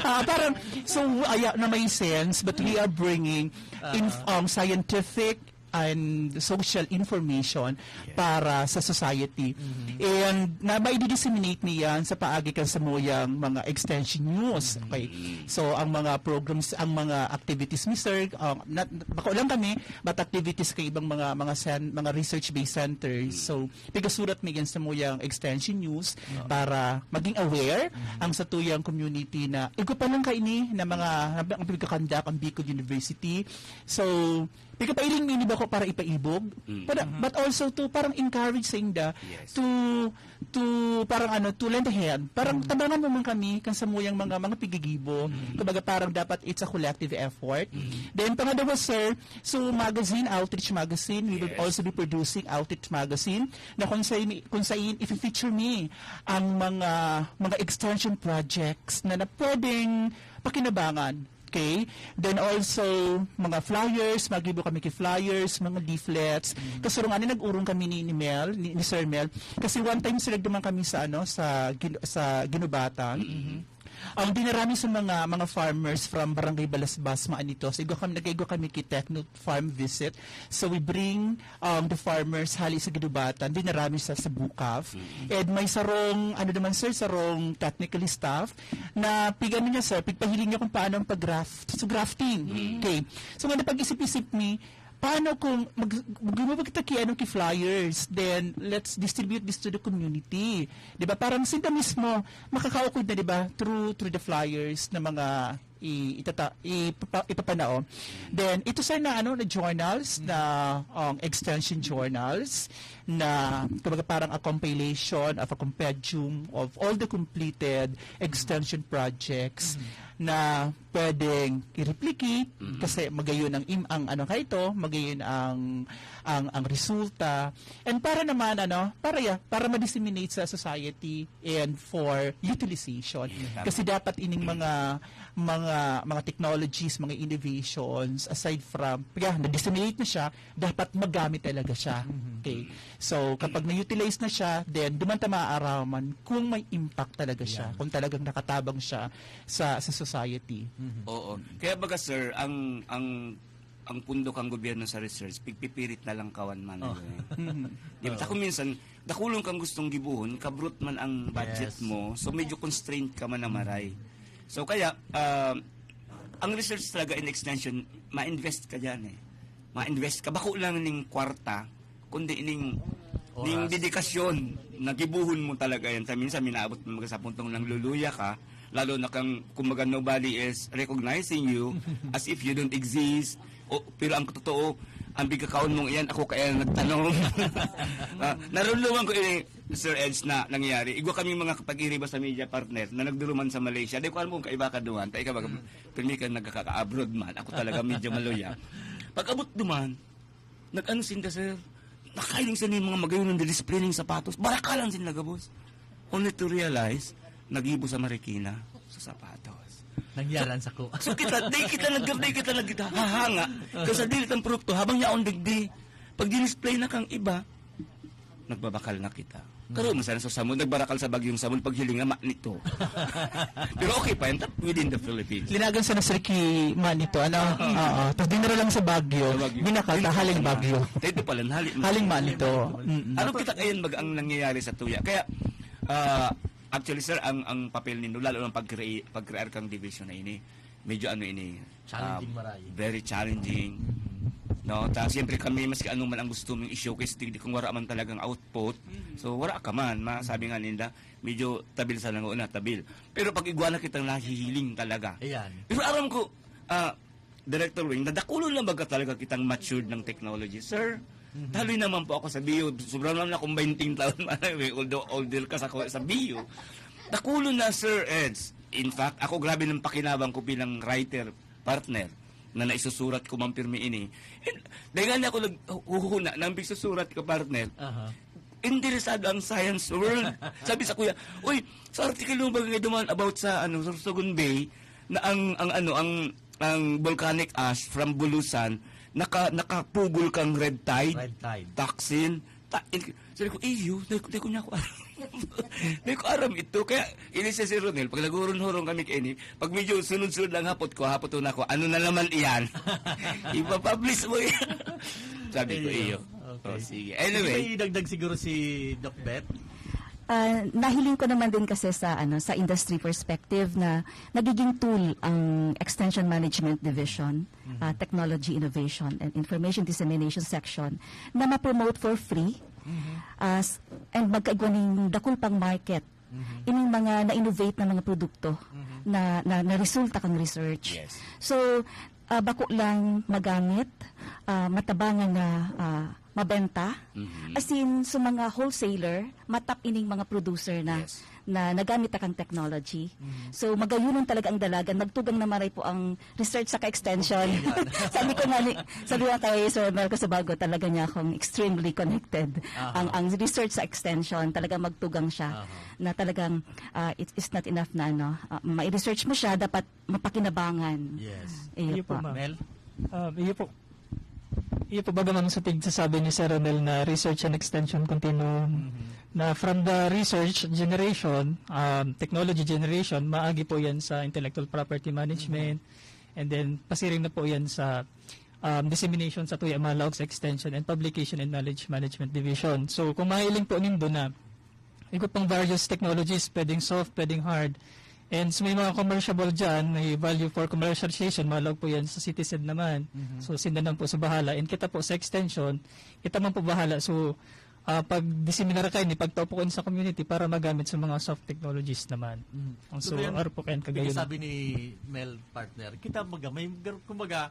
Ah, parang, so, aya na may sense, but we are bringing inf-, Ah. um, scientific and social information Yes. para sa society. Mhm. And na mai-disseminate niyan sa paagi kan samuyang mga extension news. Mhm. Okay. So, ang mga programs, ang mga activities ni Sir, uh, na, bako lang kami, but activities kay ibang mga, mga cen-, mga research-based centers. Mhm. So, pigasurat mi yan samuyang extension news Oo. para maging aware Mhm. ang satuyang community na igwa pa lang kaini na mga, ang pigkakandak ang Bicol University. So, Pigpailing mi ni bako para ipaibog, Mm. para, but also to parang encourage sa inda Yes. to to parang ano, to lend a hand. Parang tabangan mo man kami kan samuyang mga mga pigigibo. Kumbaga parang dapat it's a collective effort. Then pangalawa, sir, so magazine, outreach magazine, we will Yes. also be producing outreach magazine na kung sa kung sa if feature me ang mga mga extension projects na, na pwedeng pakinabangan. Okay? Then also, mga flyers, magibo kami ki flyers, mga leaflets. Kasi rong ano, nag-urong kami ni, ni Mel, ni, ni Sir Mel. Kasi one time, sir, duman kami sa, ano, sa, Gin- sa Ginubatan. Ang dinarami sa mga mga farmers from Barangay Balasbas, mga nito. So, igwa kami, nag-igwa kami ki Techno Farm Visit. So, we bring um, the farmers hali sa Ginubatan, dinarami sa, sa Bukaf. And may sarong, ano naman, sir, sarong technical staff na pig-ano niya, sir, pigpahiling niya kung paano ang pag-graft. So, grafting. Okay. So, nga pag-isip-isip mi, paano kung mag, mag, mag, ano, ki flyers, then let's distribute this to the community. Di ba? Parang sinda mismo, makakaukod na, di ba? Through, through the flyers na mga i, itata, ipapa, ipapanao. Then, ito, sir, na, ano, na journals, na um, extension journals, na kumbaga parang a compilation of a compendium of all the completed extension projects na pwedeng i-replicate kasi magayon ang im ang ano kaito, magayon ang ang ang resulta, and para naman ano, para ya para ma-disseminate sa society and for utilization. Yeah, tama. Kasi dapat ining mga mga mga technologies, mga innovations, aside from, yeah, na-disseminate na siya, dapat magamit talaga siya. Okay. So, kapag na-utilize na siya, then duman ta maaaraman kung may impact talaga siya, Yan. Kung talagang nakatabang siya sa sa society. Oo. Kaya baga, sir, ang ang ang pundo kang gobyerno sa research, pigpipirit na lang kawan man. Oh. Ano eh. Di ba? Ako minsan, dakulon kang gustong gibuhon, kabrot man ang budget Yes. mo, so medyo constrained ka man na maray. So kaya, ah, ang research talaga in extension, ma-invest ka dyan eh. Ma-invest ka. Bako lang ning kwarta, kundi ning, ning Oras. Dedikasyon na gibuhon mo talaga yan. Sa minsan, minaabot mo sa puntong nangluluya ka, lalo na kang, kumbaga, nobody is recognizing you as if you don't exist. O, pero ang totoo, ang bigkakaon mong iyan, ako kaya nagtanom. Ah, narunluman ko ini, Sir Eds, na nangyayari. Igwa kaming mga kapag-iriba sa media partner na nagduruman sa Malaysia. Di ko alam kung kaiba ka duman. Tayo ka baga, pirmi ka nagkaka-abroad man. Ako talaga medyo maluya. Pag-abot duman, nag-ano sinda, sir? Nakahiling sa mga magayon ng disciplining sapatos. Barakalan sinda gabos. Only to realize, nagibo sa Marikina, sa sapatos. Nangyaran sa ko. So kita, di kita nag di kita nagkita hahanga. Kasi dili ang produkto habang yaon digdi. Pag dinisplay na kang iba, nagbabakal na kita. Karo mo sana sa Samud, nagbarakal sa bagyong Samud, paghiling nga ma nito. Pero okay pa yan, tap- within the Philippines. Linagan sa nasriki man ito, ano? Oo. Tapos dinara lang sa Baguio. Sa Baguio. Binakal ta haling Baguio. Ito pala, hali. Haling man ito. Mm-mm. Ano kita ayan mag ang nangyayari sa tuya? Kaya, ah, actually, sir, ang ang papel nindo, lalo ng pag-crea- pag-create kang division na ini, medyo ano ini, Challenging ah, maray. Very challenging. No, ta siyempre kami, maski anong man ang gusto mong i-showcase, di, di kung wala man talagang output, so wala ka man, masabi nga ninda, medyo tabil sa lang na tabil. Pero pag igwa na kitang nahihiling talaga. Ayan. Pero aram ko, ah, Director Wing, nadakulon lang baga talaga kitang matured ng technology, sir? Taloy naman po ako sa bio. Sobrang lang akong bainting taon, man, although older ka sa, sa bio. Dakulon na, Sir Eds. In fact, ako grabe ng pakinabang ko bilang writer, partner, na naisusurat ko man pirmi ini. And, dahil nga ako naghuhuna ng bigsusurat ko, partner, Aha. interesado ang science world. Sabi sa kuya, "Uy, sa article mo ba nga duman about sa, ano, Sorsogon Bay, na ang, ang, ano, ang, ang volcanic ash from Bulusan, naka, nakapugol kang red tide, Red tide. toxin." Ta, in, sabi ko, "Iyo, dahil, dahil ko niya ako aram." Dahil ko aram ito. Kaya, ini si Sir Ronel, pag nagurun-hurong kami kaini, pag medyo sunod-sunod lang hapot ko, hapot na ako, "Ano na naman iyan?" Ipapublish mo yan. Sabi ko, Iyo. "Iyo." Okay. Oh, sige. Anyway. May dagdag siguro si Doc Beth? Ah, nahiling ko naman din kasi sa ano sa industry perspective na nagiging tool ang Extension Management Division, ah, Technology Innovation and Information Dissemination Section na ma-promote for free as and magkaigwa ning dakul pang market ining mga na-innovate na mga produkto na, na, na resulta kang research. Yes. So, ah, bako lang magamit ah, matabangan na, ah, mabenta. Mhm. As in, sa mga wholesaler, matap ining mga producer na, Yes. na nagamit na kang technology. Mhm. So, magayunon talaga ang dalagan. Magtugang na maray po ang research sa extension. Okay, yan. Sabi ko nga ni, sabi ko kay Sir Mel Casabago, talaga niya akong extremely connected. Aha. Ang, ang research sa extension, talaga magtugang siya Aha. na talagang, ah, it is not enough na ano, ah, mai-research mo siya, dapat mapakinabangan. Yes. Iyo Iyo po, po. ma'am. Mel? Ah, iyo po. Iyo po, baga, ma'am, sa tig-, sasabi ni Sir Ronel na research and extension continuum, Mhm. na from the research generation, um, technology generation, maagi po yan sa intellectual property management, Mhm. and then pasiring na po yan sa, um, dissemination sa tuya, mga laog sa extension and publication and knowledge management division. So, kung mahiling po nindo na iba pang various technologies, pwedeng soft, pwedeng hard. And so may mga commerciable dyan, may value for commercialization, mga laog po yan sa CitiSed naman. Mhm. So, sinda naman po sa bahala. And kita po sa extension, kita man po bahala. So, ah, pag-disseminar kayo, ni pagtao po kayo sa community para magamit sa mga soft technologies naman. Mhm. Ang So, so, kaya, aro po kayo ang kagayon. Sabi ni Mel, partner, kita baga, may gar-, kumbaga,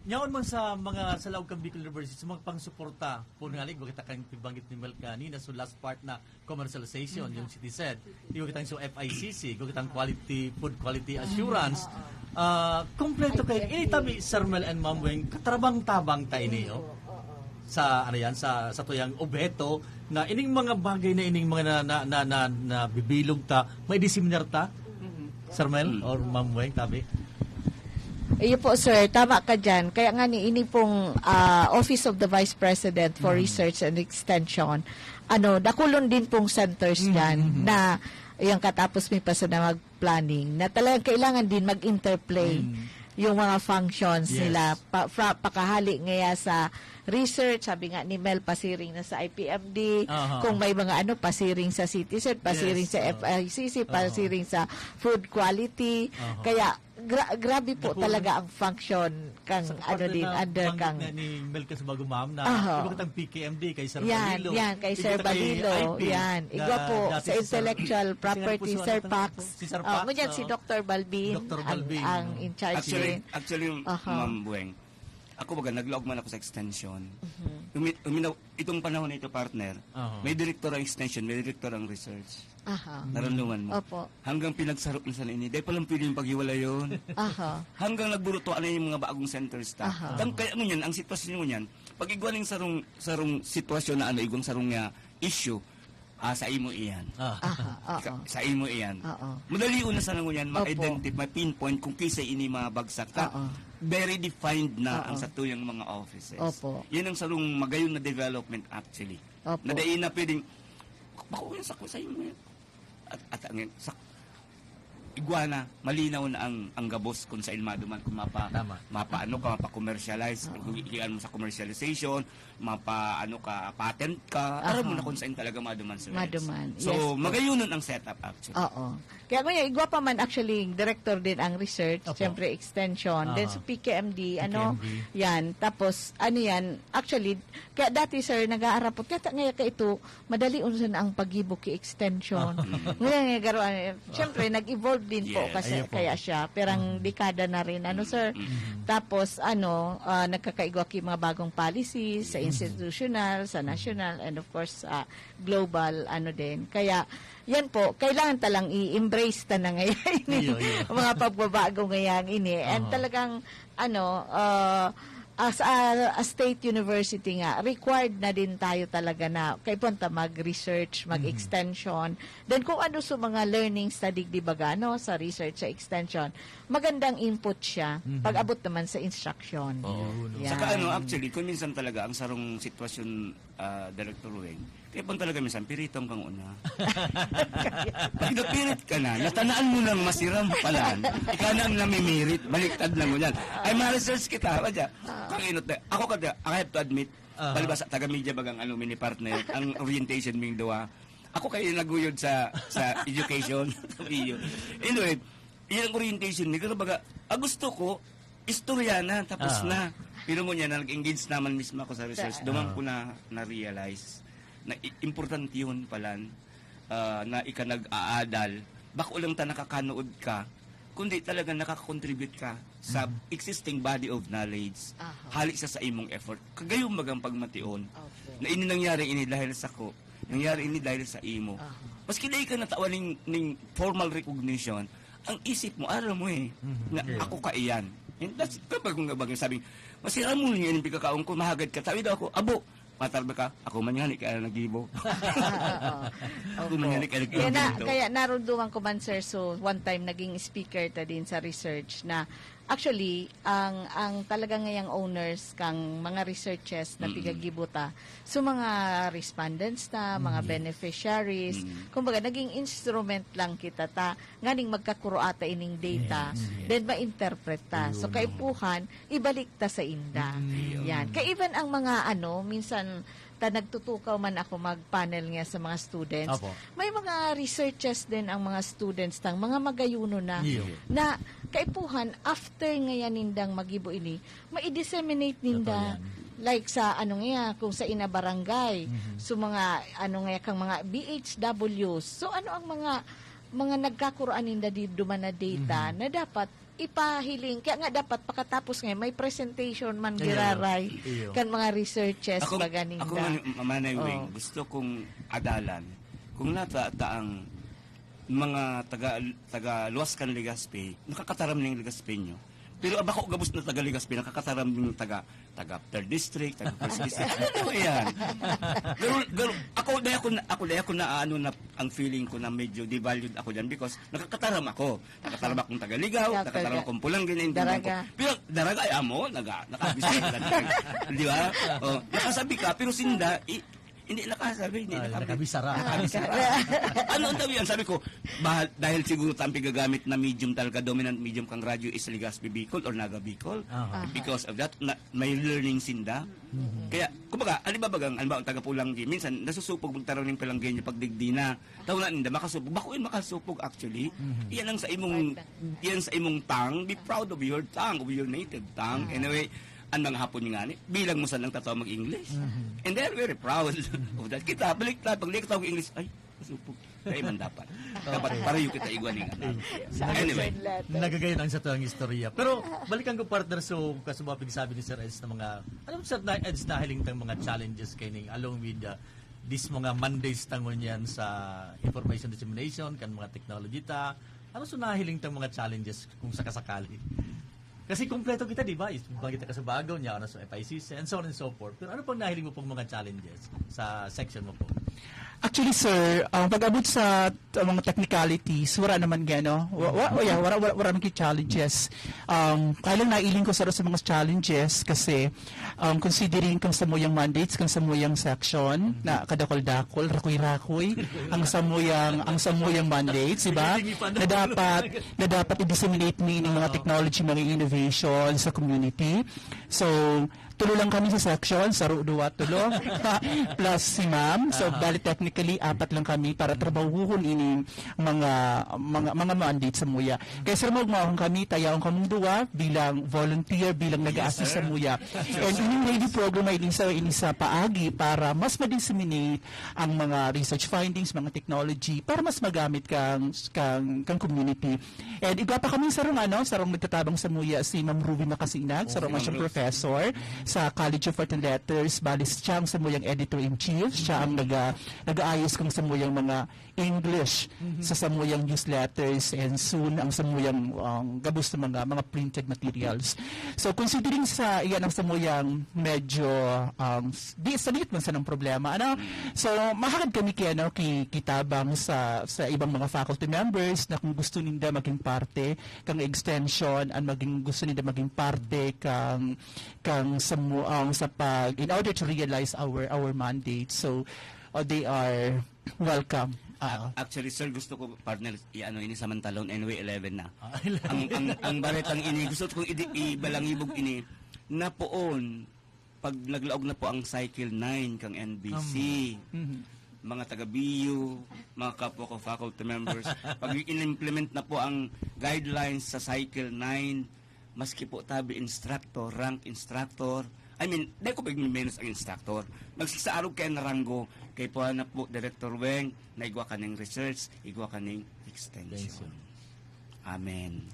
yaon man sa mga sa laog kan Bicol University, sa mga pangsuporta, po nga, like, bakit ang pagbanggit ni Mel kanina, so last part na commercialization, yung CitiSed. Yung kitang so F I C C, yung kitang quality, food quality assurance. Ah, kompleto kay ini tami, Sir Mel and Ma'am Weng, katabang-tabang ta ini, oh. Sa, ano yan, sa, sa tuyang obheto na ining mga bagay na ining mga na, na, na, na, na bibilog ta, may diseminar ta, Sir Mel Mm. or Ma'am Weng, tabi? Iyo po, sir. Tama ka dyan. Kaya nga ni ini pong, ah, Office of the Vice President for Mm. Research and Extension, ano, dakulon din pong centers Mm, dyan mm. na yung katapos may pa sa mag-planning na talagang kailangan din mag-interplay Mm. yung mga functions Yes. nila. Pa, fra, pakahali ngaya sa research, sabi nga ni Mel, pasiring na sa I P M D, Aha. kung may mga ano, pasiring sa CitiSed, pasiring Yes, sa oo. F I C C, Aha. pasiring sa food quality. Aha. Kaya, gra-, grabe po Dako talaga ang function kang Sa ano parte din, na under banggit kang na ni Mel Casabago, ma'am, na Aha. iba kitang P K M D, kay Sir Yan, Balilo. yan, kay Iba Sir kita kay Balilo, I P, yan. na Igwa po, dati sa si Sir, intellectual kasi nga property, po si Sir ano to, Pax. si Sir Oh, Pax, ngunyan si oo. Doctor Balbin Doctor ang, Balbin, ang oo. in charge Actually, din. actually, Aha. Ma'am Bueng, ako baga, naglaog man ako sa extension. Mhm. Umi-, uminaw, itong panahon na ito, partner, Aha. may direktor ang extension, may direktor ang research. Aha. Naramdaman mo? Opo. Hanggang pinagsarok na sana ini. Dahil palang pwedeng paghiwalay yun. Aha. Hanggang nagburutuan na yung mga bagong centers ta. Aha. Tang-, kaya ngunyan, ang sitwasyon ngunyan, pag igwa ning sarong, sarong sitwasyon na ano, igwang sarong nga issue, ah, sa imo iyan. Ah. Aha, oo. Ika-, sa imo iyan. Oo. Madali una sana ngunyan Opo. ma-identify, ma-pinpoint kung kisay ini mabagsak ta. Oo. Very defined na Oo. ang satuyang mga offices. Opo. Yan ang sarong magayon na development actually. Opo. Na dai na pwedeng, "Bako yan, sako sa imo yan." At, at ang, sa, igwa na, malinaw na ang, ang gabos kung saan maduman, kung mapa, Tama. mapa, ano ka, mapa-commercialize, Oo. kung ikian mo sa commercialization, mapa, ano ka, patent ka, Aha. aram mo na kung saan talaga maduman sa rest. Maduman, So, yes po. magayunon ang setup actually. Oo. Kaya kuya, igwa pa man actually, director din ang research, Opo. siyempre extension, then Aha. sa P K M D, ano, P K M D. yan. Tapos, ano yan, actually, kaya dati, sir, nag-aarapot, kaya ta-, ngayon ka ito, madali unsan ang paggibo ki extension. Ah. Ngayon nga, garo, ano, siyempre, nag-evolve din po Yes. kasi, Ayun po. kaya siya, perang Mm. dekada na rin, ano, sir? Mm. Tapos, ano, ah, nagkakaigwa ki mga bagong policies sa Mm. institutional, sa national, and of course, sa global, ano din. Kaya, yan po, kailangan talang i-embrace ta na ngayon Iyo, iyo. mga pagbabago ngayon ini. And Aha. talagang, ano, ah, as a, a state university nga, required na din tayo talaga na kaipuhan ta mag-research, Mhm. mag-extension. Then kung ano sa mga learnings na digdi baga, no, sa research, sa extension, magandang input siya Mhm. pag abot naman sa instruction. Oo. Yun, Yan. Saka ano, actually, kung minsan talaga, ang sarong sitwasyon, ah, Director Weng, kaya pang talaga minsan, piritan kang una. Pag napirit ka na, natanaan mo nang masiram pala, ikaw na ang namimirit, baliktad na mo yan. Ay, ma-research kita, ba dyan? Kang inot na, ako ka, I have to admit, Ah. palibasa, taga-media bagang ano, mini partner, ang orientation ming duwa. Ako kayo naguyod sa, sa education. Iyo. Anyway, yun ang orientation ni, pero baga, ah, gusto ko, istorya na, tapos Ah. na. Pero ngunyan na nag-engage naman mismo ako sa research, Sa duman Ah. ko na na-realize na i-, importante yun pala, ah, na ika nag-aadal. Bako lang ta nakakanood ka, kundi talaga nakaka-contribute ka sa existing body of knowledge, Aha. hali sa sa imong effort. Kagayon bagang pagmation Opo. na ini nangyari ini dahil sa ko, nangyari ini dahil sa imo. Aha. Maski dai ka natawan ning, ning formal recognition, ang isip mo, aram mo eh, Mhm. na Yeah. ako ka iyan. And that's, kapag kung nabagay, sabi, masira mo niya yung pagkakaon ko, mahagad ka, tawid ako, abo, matarba ka, ako man yan, kaya nagibo. ako man yan, kaya Kaya, na, nagibo. kaya narunduman ko man, sir, so one time naging speaker ta din sa research na actually, ang ang talaga ngayang owners kang mga researches na Mm-mm. pigagibo ta, so mga respondents ta, mga Mm. beneficiaries, Mm. kumbaga naging instrument lang kita ta, nganing magkakuroata ining data, Yes, yes. then ma-interpret ta. So Ayun. kaipuhan, ibalik ta sa inda. Mm. Yan. Kaya even ang mga ano, minsan ta nagtutukaw man ako mag-panel nga sa mga students, Opo. may mga researches din ang mga students tang mga magayuno na Iyo. na kaipuhan after ngayon nindang magibo ini, ma-disseminate ninda Totoo yan. like sa ano nga kung sa ina barangay, Mhm. so mga ano nga kang mga B H Ws. So ano ang mga mga nagkakuraan ninda di duman na data Mhm. na dapat ipahiling. Kaya nga dapat pakatapos nga may presentation man Ayan. giraray Iyo. kan mga researchers Ako, baga ninda. ako man, Manay Wing, Oh. gusto kong adalan kung nata ta ang mga taga, taga luwas kan Legazpi, nakakataram ning Legazpeño. Pero ang bako gabos na taga Legazpi, nakakataram ning taga taga third district, taga first district. Ano na yan? Pero, pero ako dahil ako na, ako dahil ako na ano na ang feeling ko na medyo devalued ako diyan because nakakataram ako. Nakataram akong taga Ligao, Yeah, nakataram taga akong Pulangi, naintindihan ko. Daraga. Pero Daraga ay amo, naga nakabisita lang. Di ba? Oh, nakasabi ka pero sinda i, hindi nakasabi, hindi Ah, nakabi. nakabisara. Nakabisara. Ano ang daw yan? Sabi ko, bahal, dahil siguro tayo gagamit na medium talaga, dominant medium kang radyo is Legazpi Bicol or Naga Bicol. Aha. Because of that, na, may learning sinda. Kaya, kumbaga, halimbawa, ang, halimbawa, ang taga Pulangi, minsan, nasusupog magtaraw ng Palanggenyo pag digdi na. Taw na ninda, makasupog. Bako yun makasupog, actually. Yan ang sa imong, yan sa imong tongue. Be proud of your tongue, of your native tongue. Anyway, ang mga Hapon nga ni, bilang mo sanang tataw mag-English. And they're very proud of that. Kita, balik tayo, pag di ka tawag English, ay, masupog. Kaya man dapat. Dapat pareho kita igwa ni nga. Anyway. Nagkasakit. Nagagayon ang sa tuwang istorya. Pero, balikan ko, partner, so, kasubapig sabi ni Sir Eds na mga, ano, Sir na, Eds, nahiling tang mga challenges kaining along with uh, this mga Mondays tangon yan sa information dissemination, kan mga technology ta. Ano so nahiling tang mga challenges kung sakasakali? Kasi kompleto kita, di ba? Is, kita ka sa Bagaw, niya, ano, sa F I C C, and so on and so forth. Pero ano pang nahiling mo pang mga challenges sa section mo po? Actually, sir, ang pag-abot sa t- mga technicalities, wala naman gano. Wa, wa, wa, yeah, wala, wala, wala naman challenges. Um, kaya lang nailing ko sa, sa mga challenges kasi um, considering kang samuyang mandates, kang samuyang section, na kadakol-dakol, rakoy-rakoy, ang samuyang, ang samuyang mandates, di ba? Na dapat, na dapat i-disseminate ni ng mga technology, mga innovation sa community. So, tulo lang kami sa section, saro, duwa, tulo, plus si ma'am. So, bali technically, apat lang kami para trabahuhon ini mga mga mga mandate sa muya. Kaya sir, magmaon kami, tayaon kamong duwa bilang volunteer, bilang nag-a-assist sa muya. And ining radio program ay ini sa, ini sa paagi para mas ma-disseminate ang mga research findings, mga technology para mas magamit kang kang, kang community. And igwa pa kami sarong ano, sarong nagtatabang sa muya si Ma'am Ruby Makasinag, sarong Ma'am siyang Ruby. Professor sa College of Art and Letters, bali siya ang samuyang editor-in-chief, siya ang naga, nag-aayos kung samuyang mga English sa samuyang newsletters and soon ang samuyang um, gabos na mga mga printed materials. So considering sa iyan ang samuyang medyo um, s- di sa liit man sanang problema. Ano? So mahagad kami kay ano kay kitabang sa sa ibang mga faculty members na kung gusto ninda maging parte kang extension and maging gusto ninda maging parte kang kang samu ang sa pag in order to realize our our mandate. So uh, they are welcome. Ah, Actually, sir, gusto ko, partner, i-ano ini samantalon. Anyway, eleven na. Ah, ang, ang, ang baretang ini, gusto kong idi- ibalangibog ini, na poon, pag naglaog na po ang cycle nine kang N B C, Mhm. mga taga B U, mga kapwa ko faculty members, pag in-implement na po ang guidelines sa cycle nine, maski po tabi instructor, rank instructor, I mean, di ko pag-minus ang instructor. Magsasaarog kaya na ranggo, kay po na po, Director Weng, na igwa kaning research, igwa kaning extension. Extension. Amen.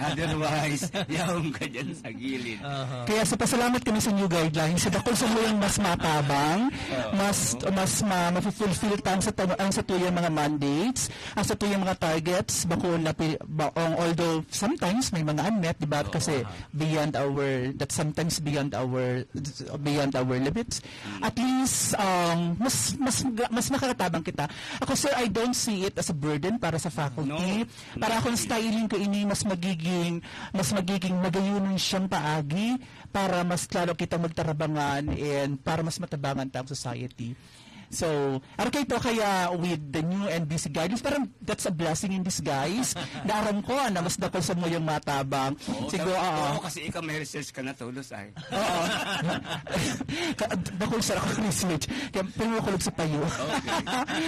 Otherwise, yaon ka dyan sa gilid. Aha. Kaya sa pasalamat kami sa new guidelines, sa dakul sa muyang mas matabang, mas mas ma, mafe-fulfill ta ang sa tanu- ang sa tuyang mga mandates, ang sa tuyang mga targets, bako na pi- ba, ang, although sometimes may mga unmet, di ba? Kasi beyond our that sometimes beyond our beyond our limits. At least um, mas mas mas makakatabang kita. Ako, sir, I don't see it as a burden para sa faculty. No. Para akong styling ko ini, mas magiging mas magiging magayunan siyang paagi para mas klaro kitang magtarabangan and para mas matabangan ta ang society. So, ano kayo to kaya with the new N B C guidance? Parang that's a blessing in disguise. Naram ko na mas dakol sa muyang matabang. Oo, Siguro, ta- oo. Oo, kasi ikaw may research ka na tulos ay. Oo. Ka- Dakol sa ako research. Kaya pero makulog sa payo.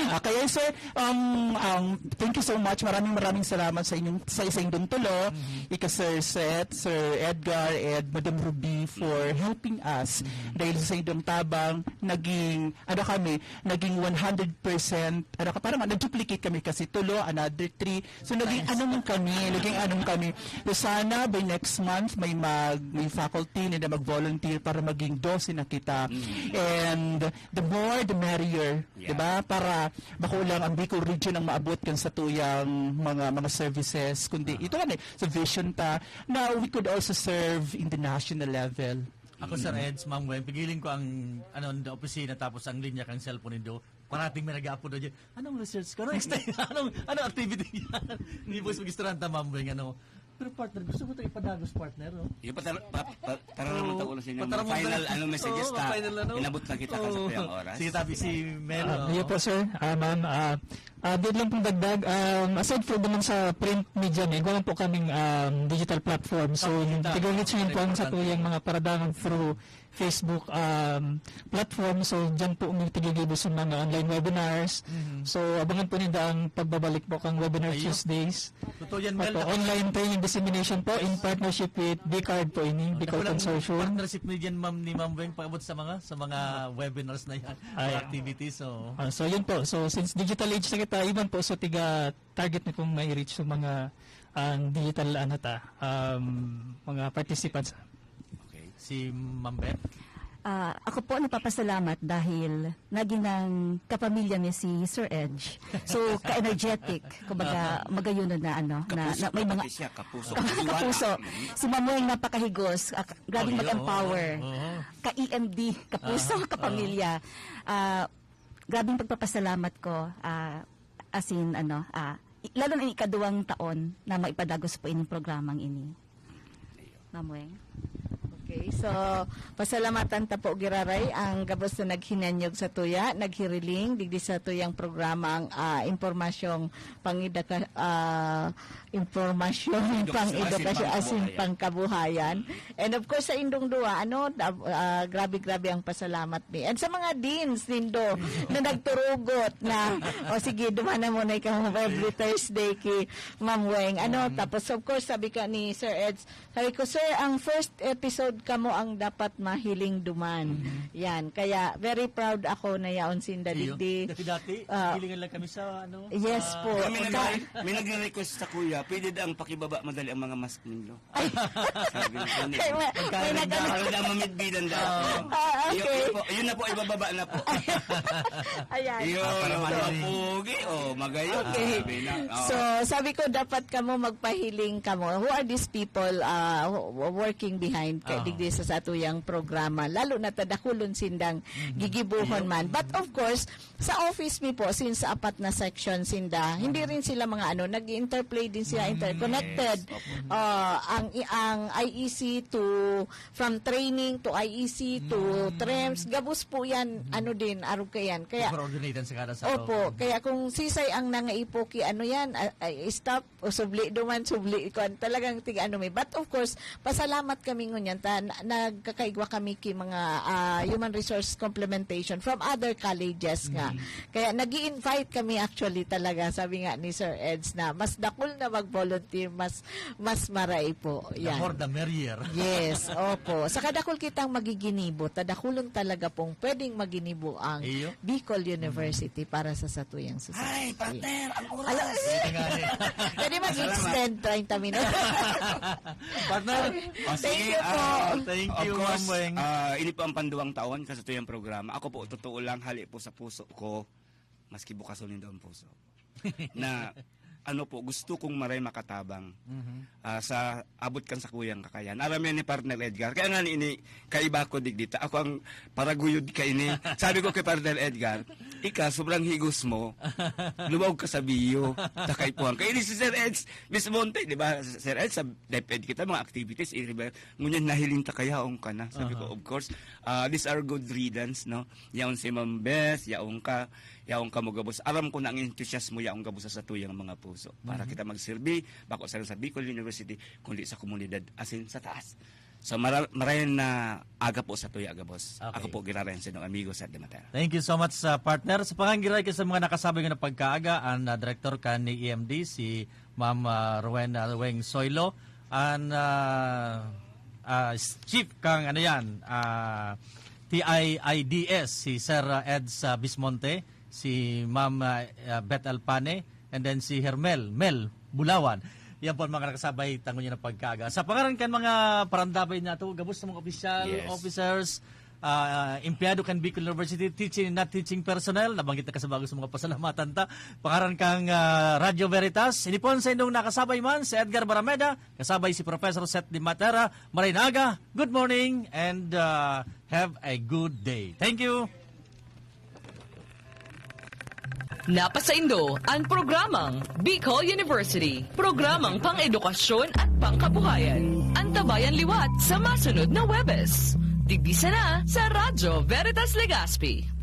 Ah, kaya sir, um, um, thank you so much. Maraming maraming salamat sa inyong sa isang dong tulo. Ika Sir Seth, Sir Edgar, and Madam Ruby for helping us. Dahil sa inyong tabang, naging ano kami, naging one hundred percent, ano ka, parang nag-duplicate kami kasi tulo, another three. So, naging anong kami, naging anong kami. So, sana by next month, may mag, may faculty na mag-volunteer para maging dose na kita. And the more, the merrier. Yeah. Diba? Para bako lang ang Bicol region ang maabot kan sa tuyang mga mga services, kundi ito nga eh, sa vision ta na we could also serve in the national level. Ako, Sir Eds, Ma'am Gwen, pigiling ko ang ano, ang opisina tapos ang linya kang cellphone nindo. Parating may nag-upload na dyan. Anong research ko? Anong, extend? Anong, anong activity yan? Hindi po sa magistranta, Ma'am Gwen, ano? Pero partner, gusto ko ito ipadagos, partner, no? Yung patar pa, pa, para naman Oo, tayo ulit sa inyo. Patara mo Final, na- ano, messages Oo, ta. final, ano? Inabot na kita Oo. kasi sa iyang oras. Sige, tabi si Mel. Ah, Oo. Iyo po, sir. Ah, ma'am, ah, ah, di lang pong dagdag, um, aside from naman sa print media, may gawa po kaming um, digital platform. So, Ah, digital. tiga-reach yun po ang sa Importante. tuyang mga paradangan through Facebook um, platform. So, dyan po may tigigibo sa mga online webinars. Mhm. So, abangan po ninda ang pagbabalik po kang Webinar Ayun. Tuesdays. Totoo yan, Mel. Opo, online training dissemination po in partnership with BCARD po ini, Bicol Dakulang Consortium. Partnership ni dyan, ma'am, ni Ma'am Weng, paabot sa mga sa mga webinars na yan, Ay. mga activities. So, Ah, so yun po. So since digital age na kita, iban po so tiga target na kung may reach sa mga ang digital ano ta, um, mga participants. Okay. Si Ma'am Beth. Ah, ako po napapasalamat dahil naging ang kapamilya niya si Sir Edge. So, ka-energetic. Kumbaga, magayunan na ano, na, Kapuso, na may mga kapati siya, kapuso, Kapuso. kasiwala. Si Ma'am Weng napakahigos. Ah, grabe Oh, yeah, mag-empower. Oo, oo. Ka-E M D, kapuso, Ah, kapamilya. Ah, grabing pagpapasalamat ko. Ah, as in, ano, ah, i- lalo na yung ikaduwang taon na maipadagos po ining programang ini. Ma'am Weng? Okay, so pasalamatan ta po giraray ang gabos na naghinanyog sa tuya, naghiriling digdi sa tuyang programang ah, impormasyong pangidaka ah, impormasyong Edukasyon pang-edukasyon asin asin pangkabuhayan. Pangkabuhayan. And of course sa indong duwa, ano, da- ah, grabe-grabe ang pasalamat mi. And sa mga deans nindo na nagturugot na o sige, duman na muna ikaw every Thursday ki Ma'am Weng. Ano, tapos of course sabi ka ni Sir Eds, sabi ko, "Sir, ang first episode kamo ang dapat mahiling duman." Yan. Kaya very proud ako na yaon sinda Iyo. digdi. Dati-dati, Ah. hilingan lang kami sa ano. Yes sa- po. May, may, Ka- nag- may nagre-request sa kuya, pwede daw ang pakibabaw madali ang mga mask ninyo. Sabi ng ano. Kaya may, may nag-ano. Para daw mamidbidan daw. Ah, Yun, okay. yun, po, yun na po, ibababa na po. Ayan. Yun, Para yung mga mahiling. pogi, oh, magayon. Okay. Sabi na. Oh. So, sabi ko, dapat kamo magpahiling kamo. Who are these people uh, who- working behind kay Ah. digdi sa satuyang programa? Lalo na tadakulon sindang gigibuhon man. But of course, sa office mi po, since sa apat na section sinda, hindi rin sila mga ano, nag-interplay din sila, interconnected. Uh, ang ang I E C to from training to I E C to TREMS, gabos po yan, ano din, arog ka yan. Kaya, Coordinated sa kada sa opo, kaya kung sisay ang nangaipo ki ano yan, ah, ay, stop, o subli duman, subli, kuan, talagang tig ano mi. But of course, pasalamat kami ngunyan, ta, na- nagkakaigwa kami ki mga ah, human resource complementation from other colleges nga. Kaya nag invite kami actually talaga, sabi nga ni Sir Eds na mas dakul na mag-volunteer, mas mas maray po. The Yan. more the merrier. Yes, opo. Sa kadakol kitang magiginibo, tadakulon talaga pong pwedeng maginibo ang Iyo. Bicol University para sa satuyang Ay, society. Partner, ang oras. Ala, pwede mag-extend treinta minutes. Partner, oh, sige, thank you po. Ah, thank you, Ma'am Weng. Ah, ini po ang panduwang taon sa tuyang programa. Ako po, totoo lang, hali po sa puso ko, maski bukason nindo ang puso. Na, ano po, gusto kong maray makatabang. Mm-hmm. Ah, sa abot kan sa kuyang kakayan. Aram yan ni Partner Edgar. Kaya nga ni ini, kaiba ko digdita. Ako ang paraguyod ka ini. Sabi ko kay Partner Edgar, "Ika, sobrang higos mo. Lumaog ka sa biyo. Takay puhang ka." Ini si Sir Eds Bismonte, di ba? Sir Eds, sa DepEd kita, mga activities, iriba. Ngunyan, nahiling ta kayaon ka na. Sabi ko, "Of course, ah, these are good riddance, no?" Yaon si Ma'am Beth, yaon ka, yaon ka mo gabos. Aram ko na ang enthusiasmo yaon gabos sa tuyang mga puso. Para kita magserbi, bako sa sa Bicol University, kundi sa komunidad asin sa taas. So, mara- marayan na aga po sa tuya gabos. Okay. Ako po, Girarayan Sinong Amigo sa Dematera. Thank you so much, uh, partner. Sa pangangiray ka sa mga nakasabay nga na pagkaaga, ang uh, director ka ni E M D, si Ma'am uh, Rowena Weng Soylo, ang uh, uh, chief kang ano yan, uh, T I I D S, si Sir uh, Eds uh, Bismonte, si Ma'am uh, uh, Beth Alpane, and then si Hermel, Mel Bulawan. Yan po ang mga nakasabay tangon niya ng pagkaaga. Sa pangaran kan mga parandabay na to, gabos sa mga official, Yes. officers, ah, empleyado kan Bicol University, teaching and not teaching personnel, nabanggit na kasabago sa mga pasalamatan ta. Pangaran kang ah, Radyo Veritas, inipon sa indong nakasabay man si Edgar Barameda, kasabay si Professor Seth Di Matera. Maray na aga, good morning, and ah, have a good day. Thank you. Napasaindo ang programang Bicol University, programang pang-edukasyon at pangkabuhayan. Antabayan liwat sa masunod na Webes. Digdi sana sa Radyo Veritas Legazpi.